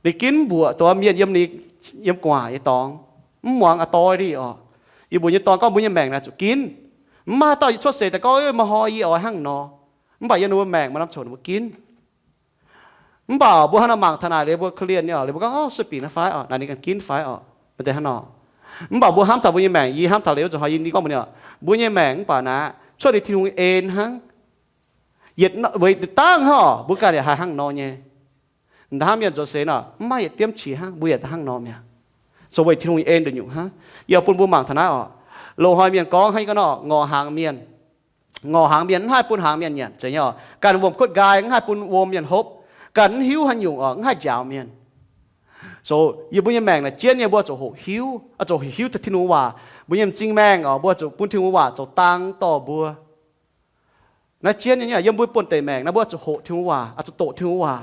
Ninh ginv mv mbuoqc dongh mienh yiem ninh, yiem gu'nguaaic nyei dorngx, mv muangx authority oc. Yie mbuox nyei dorn gorngv mbuo nyei maengc naaic zuqc ginv. Mv maaih dauh yie cuotv seix daaih gorngv, meih hnoi yie oix hnangv nor. Mv baac yiem ninh mbuo maengc maaih norm ziangh hoc ninh mbuo ginv. Mv baac mbuo hnangv nor mangc taux naaic liuz mbuo korv-lienh nyei oc, liuz mbuo gorngv, sueih binc naaiv fai oc, naaic ninh ganh ginv fai oc, maaih deix hnangv nor. Mv baac mbuo hnamv taux mbuo nyei maengc, yie hnamv taux liuz zuqc hnoi yie ni gorngv mbuox ninh oc, mbuo nyei maengc mv baac naaic cuotv ninh Tin-Hungh nyei en hnangv. Yietc weic dangh hnangv oc, mbuo ganh yaac haih hnangv nor nyei. Hnangv mienh nzuonx seix nor, mv maaih yietc diemv qiex hnangv, mbuo yaac hnangv nor mi'aqv. Zoux weic Tin-Hungh nyei en nduqc nyungc hnangv. Yie bun mbuo mangc taux naaiv oc. Loz-hnoi mienh gorngv hnangv yie gorngv nor, ngorc hnaangx mienh, ngorc hnaangx mienh mv haih bun hnaangx mienh nyanc, zeiz nyei oc. Ganh wuom-kuotv nqaai mv haih bun wuom mienh hopv. Ganh mv hiuv haaix nyungc oc, mv haih njaaux mienh. So yie mbuo nyei maengc naaic jienv nyei, mbuo zuqc hoqc hiuv, zuqc hoqc hiuv taux Tin-Hungh waac. Mbuo nyei m'zing maengh oc, mbuo zuqc bun Tin-Hungh waac zoux dang dorh mbuo. Naaiv jienv nyei, yiem mbuo buonv-deic maengc naaiv mbuo zuqc hoqc Tin-Hungh waac, zuqc doqc Tin-Hungh waac.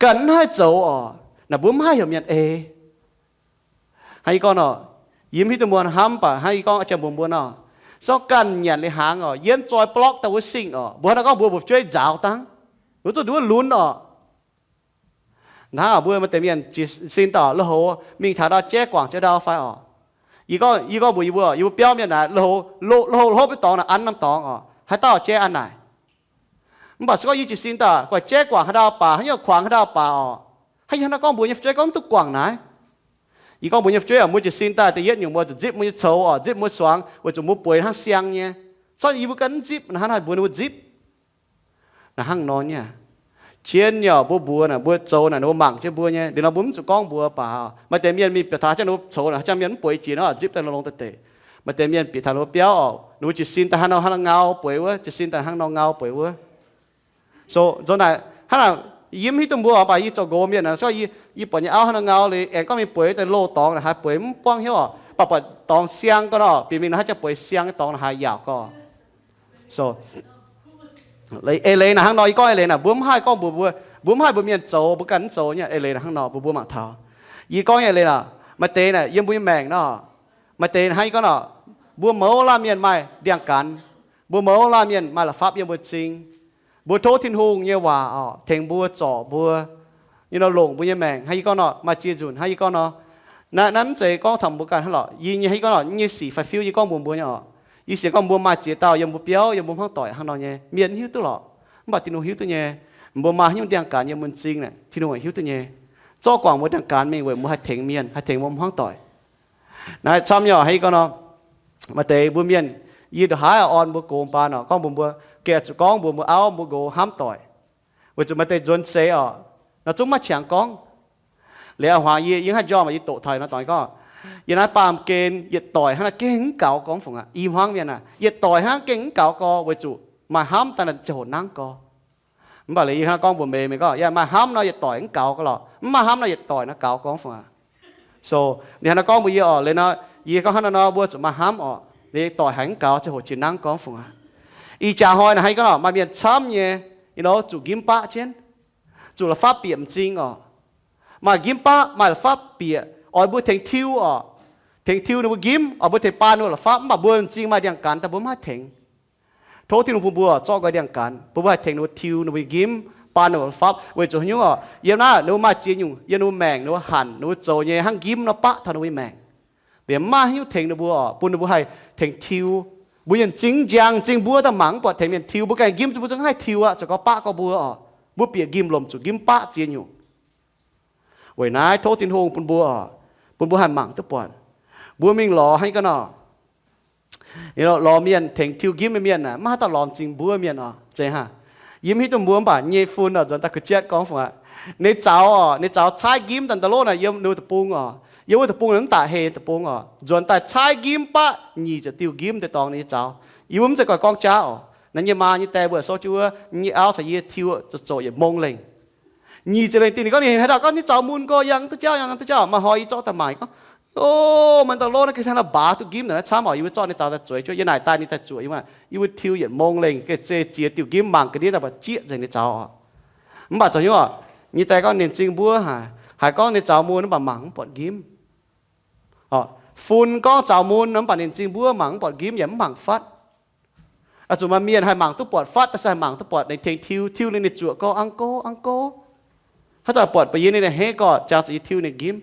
Ganh mv haih zoux oc, naaic mbuo mv haih heuc mienh eix. Hnangv yie gorngv nor, yie mv hiuv duqv mbuo hnamv, mv baac hnangv yie gorngv jiex mbuox mbuo nor, zorqv ganh nyanc liuz hnaangx oc, yienv zoi blorqv daaih wuov singh oc, mbuo hnangv nor gorngv mbuo mbuo fu'jueiv nzaaux dangh, mbuo zuqc nduov lunx oc. Hnangv mbuo maaih deix mienh jiez sin daaih lui-houx mingh taux ndau jaiv guangc jienv ndau fai oc. Yie gorngv, yie gorngv mbuox yie mbuo, yie mbuo biauv mienh naaic, lui-houx, lui-houx hlopv nyei dorngx naaic an norm dorngx oc, haaix dauh jaiv an naaic. Mv baac se gorngv yie jiez sin daaih guangc jaiv guangc haaix ndau baac, haaix nyungc kuangx haaix ndau baac oc, haaix nyungc hnangv gorngv mbuo nyei fu'jueiv gorngv mv duqv guangc naaiv. Yie gorngv mbuox nyei fu'jueiv oc, mbuo jiez sin daaih da'yietv nyungc mbuo zuqc nzipv mbuo nyei coux oc, nzipv mbuo suangx weic zuqc mbuo bueix hnangv siang nyei. Zorqv yie mbuo ganh mv nzipv, naaiv hnangv haaix mbuox ninh mbuo nzipv? Naaiv hnangv nor nyei. Jienv nyei oc, mbuo mbuox naaic, mbuo zoux naaic, ninh mbuo mangc jienv mbuo nyei. Liuz nor mbuo mv zuqc gorngv mbuox baac, maaih deix mienh mingh bieqc taux jienv ninh mbuo coux naaic, haaix jangx mienh mv bueix jiex nor, nzipv daaih longx daaih deic. Maaih deix mienh bieqc taux ninh mbuo biauv oc, ninh mbuo jiez sin daaih hnangv nor hnangv nor ngau bueix wuov, jiez sin daaih hnangv nor ngau bueix wuov. So zoux naaic hnangv naaic, yie mv hiuv duqv mbuo oc, mv baac yie zoux nqox mienh naaic, se gorngv yie, yie buatc nyei auv hnangv nor ngau liuz, aengx gorngv mingh bueix daaih loz-dorngx naaic, haiz bueix mv buangv hnyouv oc, mv baac buatc dorngx siang gau nor, bieqc mingh nor haaix jangx bueix siang nyei dorngx naaic haaix yaauc gau. So eix leiz naaic hnangv nor, yie gorngv eix leiz naaic, mbuo mv haih gorngv mbuox mbuo, mbuo mv haih mbuox mienh zoux, mbuo ganh mv zoux nyei. Eix leiz naaic hnangv nor, mbuo mbuo mangc taux. Yie gorngv eix leiz naaic, maaih deix naaic yiem mbuo nyei maengc nor, maaih deix hnangv yie gorngv nor, mbuo mouz laanh mienh maaih ndiangx-gaanx, mbuo mouz laanh mienh maaih la'fapv yiem mbuo m'zing. Mbuo tov Tin-Hungh nyei waac oc tengx mbuo, zorc mbuo, nyei nor longc mbuo nyei maengc hnangv yie gorngv nor, maaih ziex nzunc hnangv yie gorngv nor, Naaiv, naaiv mv zeiz gorngv taux mbuo ganh hnangv lorqc. Yie nyei, haaix gorngv lorqc, yie nyei sic fai fiuv, yie gorngv mbuox mbuo nyei oc. Yie sienx gorngv mbuo maaih ziex dauh yiem mbuo biauv, yiem mbuo hmuangv doic hnangv nor nyei mienh hiuv duqv lorqc. Mv baac Tin-Hungh hiuv duqv nyei. Mbuo maaih haaix nyungc ndiangx-gaanx yiem mbuo m'zing naaic, Tin-Hungh hiuv duqv nyei. Zorqv guangc mbuo ndiangx-gaanx mingh weic mbuo haih tengx mienh, haih tengx mbuo hmuangv doic. Naaiv camv nyei oc, haaix gorngv nor, maaih deix mbuo mienh, yie ndongc haaix orn mbuo gox baan oc, gorngv mbuox mbuo, gengh zuqc gorngv mbuox mbuo auv mbuo nqox hnamv doic. Weic zuqc maaih deix nzuonx seix oc, nor zungv maiv qangx gorngv. Liuz a'hmuangx yie, yie haaix njormh yie doqc taux nor dorngx gorngv, yie naaiv baamh gen yietc doic hnangv naaiv gengh mv gaux gorngv fungc aqv. I hmuangv mienh aah, yietc doic hnangv gengh mv gaux gorx weic zuqc maaih hnamv daaih ziangh hoc nangv gorx. Mv baac liuz yie hnangv gorngv mbuox meih, meih gorngv, yaac maaih hnamv nor yietc doic mv gaux gorngv lorqc. Mv maaih hnamv nor yietc doic naaiv gaux gorngv fungc aqv. So, ninh hnangv naaiv gorngv mbuox yie oc, liuz nor, yie gorngv hnangv naaiv nor mbuo zuqc maaih hnamv oc. Liuz yietc doic haiz mv gaux ziangh hoc jiex nangv gorngv fungc aqv. Ih jaax hnoi naaic haaix gorngv lorqc, maaih mienh camv nyei, you know, zuqc nqimv baqv jienv, zuqc la'fapv bieqc m'zing oc. Maaih nqimv baqv, maaih la'fapv bieqc, oix mbuo tengx tiuv oc. Tengx tiuv ninh mbuo nqimv, oix mbuo tengx baan ninh mbuo la'fapv, mv baac mbuo m'zing maaih ndiangx-gaanx daaih mbuo mv haih tengx. Tov Tin-Hungh bun mbuo zorqv nqoi ndiangx-gaanx, bun mbuo haih tengx ninh mbuo tiuv ninh mbuo nqimv, baan ninh mbuo la'fapv. Weic zuqc haaix nyungc oc? Yiem naaiv ninh mbuo maaih ziex nyungc, yiem ninh mbuo maengc, ninh mbuo hanc, ninh mbuo zoux nyei hnangv nqimv nor baqv taux ninh mbuo nyei maengc. Liemh mv maaih haaix nyungc tengx ninh mbuo oc, bun ninh mbuo haih tengx tiuv. Mbuo nyei m'zing njang, m'zing mbuov daaih mangc mv buatc tengx mienh tiuv. Mbuo ganh nqimv, mbuo zungv haih tiuv aqv, ziouc gorngv baqv gorngv mbuo oc. Mbuo bieqc nqimv lomc zuqc nqimv baqv ziex nyungc. Weic naaiv tov Tin-Hungh bun mbuo oc, bun mbuo haih mangc duqv buatc. Mbuo mingh lorz hnangv ga'naaiv nor, lorz mienh tengx tiuv nqimv nyei mienh aah, maiv haaix dauh lorz m'zing mbuov mienh oc. Zeiz hnangv. Yie mv hiuv duqv mbuo, mv baac nyei fun oc, nzuonx daaih ga'jietv gorngv fungc aqv. Ninh zaux oc, ninh zaux caaiv nqimv daaih nda'lov naaic yiem ninh deic-bung oc. Yiem wuov deic-bung naaic mv daaih heh deic-bung oc. Nzuonx daaih caaiv nqimv baqv nyic ziepc diuh nqimv deix dorngx ninh nyei zaux. Yie mbuo mv zeiz goix gorngv jaav oc. Naaiv nyei maa nyei die mbuo souv jienv wuov, nyei auv caux yie tiuv zoqc zoqc yietc mong lengh. Nyic ziepc lengh diuh. Ninh gorngv ninh haaix dauh gorngv ninh zaux mun gorx yangh duqv jauv, yangh duqv jauv. Maaih hnoi yie zorqv daaih maaic gorngv, o, maaih ndau-lov naaiv ga'hlen nor mbaaz duqv nqimv naaic naaiv camv oc. Yie mbuo zorqv ninh zaux daaih zueiz jienv, yie naaic daaih ninh daaih zuqc, yie mbuo yietc mong lengh ga'zei ziex diuh nqimv mangc ga'ndiev daaih mbu'zieqv nzengc ninh zaux oc. Mv baac zoux hnyouv oc, nyei die gorngv ninh m'zing mbuov haic, haiz gorngv ninh zaux mun mv baac mangc mv buatc nqimv. Fun gorngv zaux mun mv baac ninh m'zing mbuov mangc mv buatc nqimv yaac mv mangc fatv. Oix zuqc maaih mienh haih mangc duqv buatc fatv, da'faanh haih mangc duqv buatc ninh tengx tiuv, tiuv ninh, ninh zuoqc gorx, Uncle, uncle. Haaix zanc buatc ba'yiex ninh a'hneiv gorx, jangx zuqc yie tiuv ninh nqimv.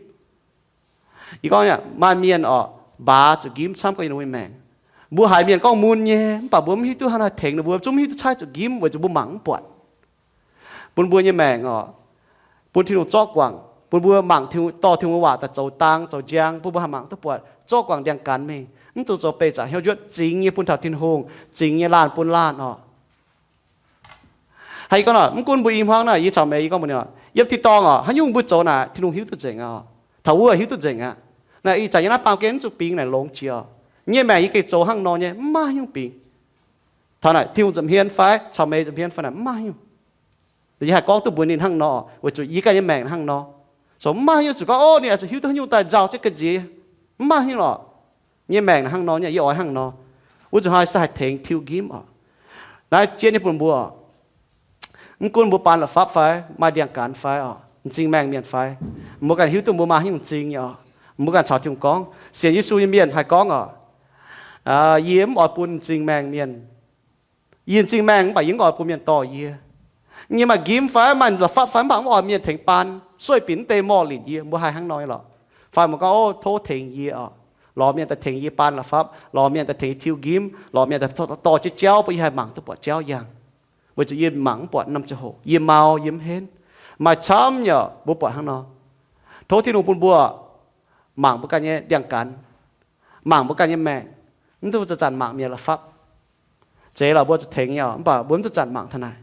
Yie gorngv maaih mienh oc, mbaaz zuqc nqimv camv gorngv yiem ninh mbuo maengc. Mbuo haiz mienh gorngv mun nyei, mv baac mbuo mv hiuv duqv hnangv haaix tengx ninh mbuo, zungv mv hiuv duqv caaiv zuqc nqimv weic zuqc mbuo mangc mv buatc. Bun mbuo nyei maengc oc, bun Tin-Hungh zorqv guangc, bun mbuo mangc, dorh Tin-Hungh waac daaih zoux dang zoux njang, bun mbuo haih mangc duqv buatc, zorqv guangc ndiangx-gaanx mingh, mv dungx zoux beih zaqc hnyouv njuotv, zingx nyei bun taux Tin-Hungh, zingx nyei laanh bun laanh oc. Haiz gorngv nor, mv gunv mbuo i hmuangv naaic, yie caux meih yie gorngv mbuox ninh oc, yiem tin-dorngh oc, haaix nyungc mbuo zoux naaic Tin-Hungh hiuv duqv nzengc aqv. Taux wuov hiuv duqv nzengc aqv. Naaic ih zanc yie naaiv baamh gen mv zuqc bingx naaic longx jiex oc. Nyei maengc yie gengh zoux hnangv nor nyei, mv maaih haaix nyungc bingx. Taux naaic Tin-Hungh nza'hmien fai caux meih nza'hmien fai naaic mv maaih haaix nyungc. Yie haih gorngv duqv mbuox ninh hnangv nor, weic zuqc yie ganh nyei maengc hnangv nor. So mv maaih haaix nyungc zuqc gorngv, o, ninh oix zuqc hiuv duqv haaix nyungc daaih nzauh jienv ga'nziex. Mv maaih haaix nyungc lorqc. Nyei maengc hnangv nor, yie oix hnangv nor. Wuov zuqc hnoi se haih tengx tiuv nqimv oc. Naaiv jienv nyei bun mbuo oc. Mv gunv mbuo baan la'fapv fai, maaih ndiangx-gaanx fai oc, m'zing maengh mienh fai, mbuo ganh hiuv duqv mbuo maaih haaix nyungc m'zing nyei oc. Mbuo ganh caux Tin-Hungh gorngv. Sienx Yesu nyei mienh haih gorngv oc, yie mv oix bun m'zing maengh mienh. Yie m'zing maengh mv baac yie mv oix bun mienh dorh yie. Yie maaih nqimv fai maaih la'fapv fai mv baac mv oix mienh tengx baan, sueih binc mv deix morh linc yie. Mbuo haih hnangv nor nyei lorqc. Fai mbuo gorngv, o, tov tengx yie oc. Lorz mienh daaih tengx yie baan la'fapv, lorz mienh daaih tengx yie tiuv nqimv, lorz mienh daaih dorh jienv jauv bun yie haih mangc duqv buatc jauv yangh. Weic zuqc yie mangc mv buatc norm ziangh hoc, yie mau, yie mv henv. Maaih camv nyei oc, mbuo buatc hnangv nor. Tov Tin-Hungh bun mbuo mangc mbuo ganh nyei ndiangx-gaanx, mangc mbuo ganh nyei maengc, mv duqv zanc-zanc mangc mienh la'fapv. Zeiz lorqc, mbuo zuqc tengx nyei oc, mv baac mbuo mv duqv zanc mangc taux naaic.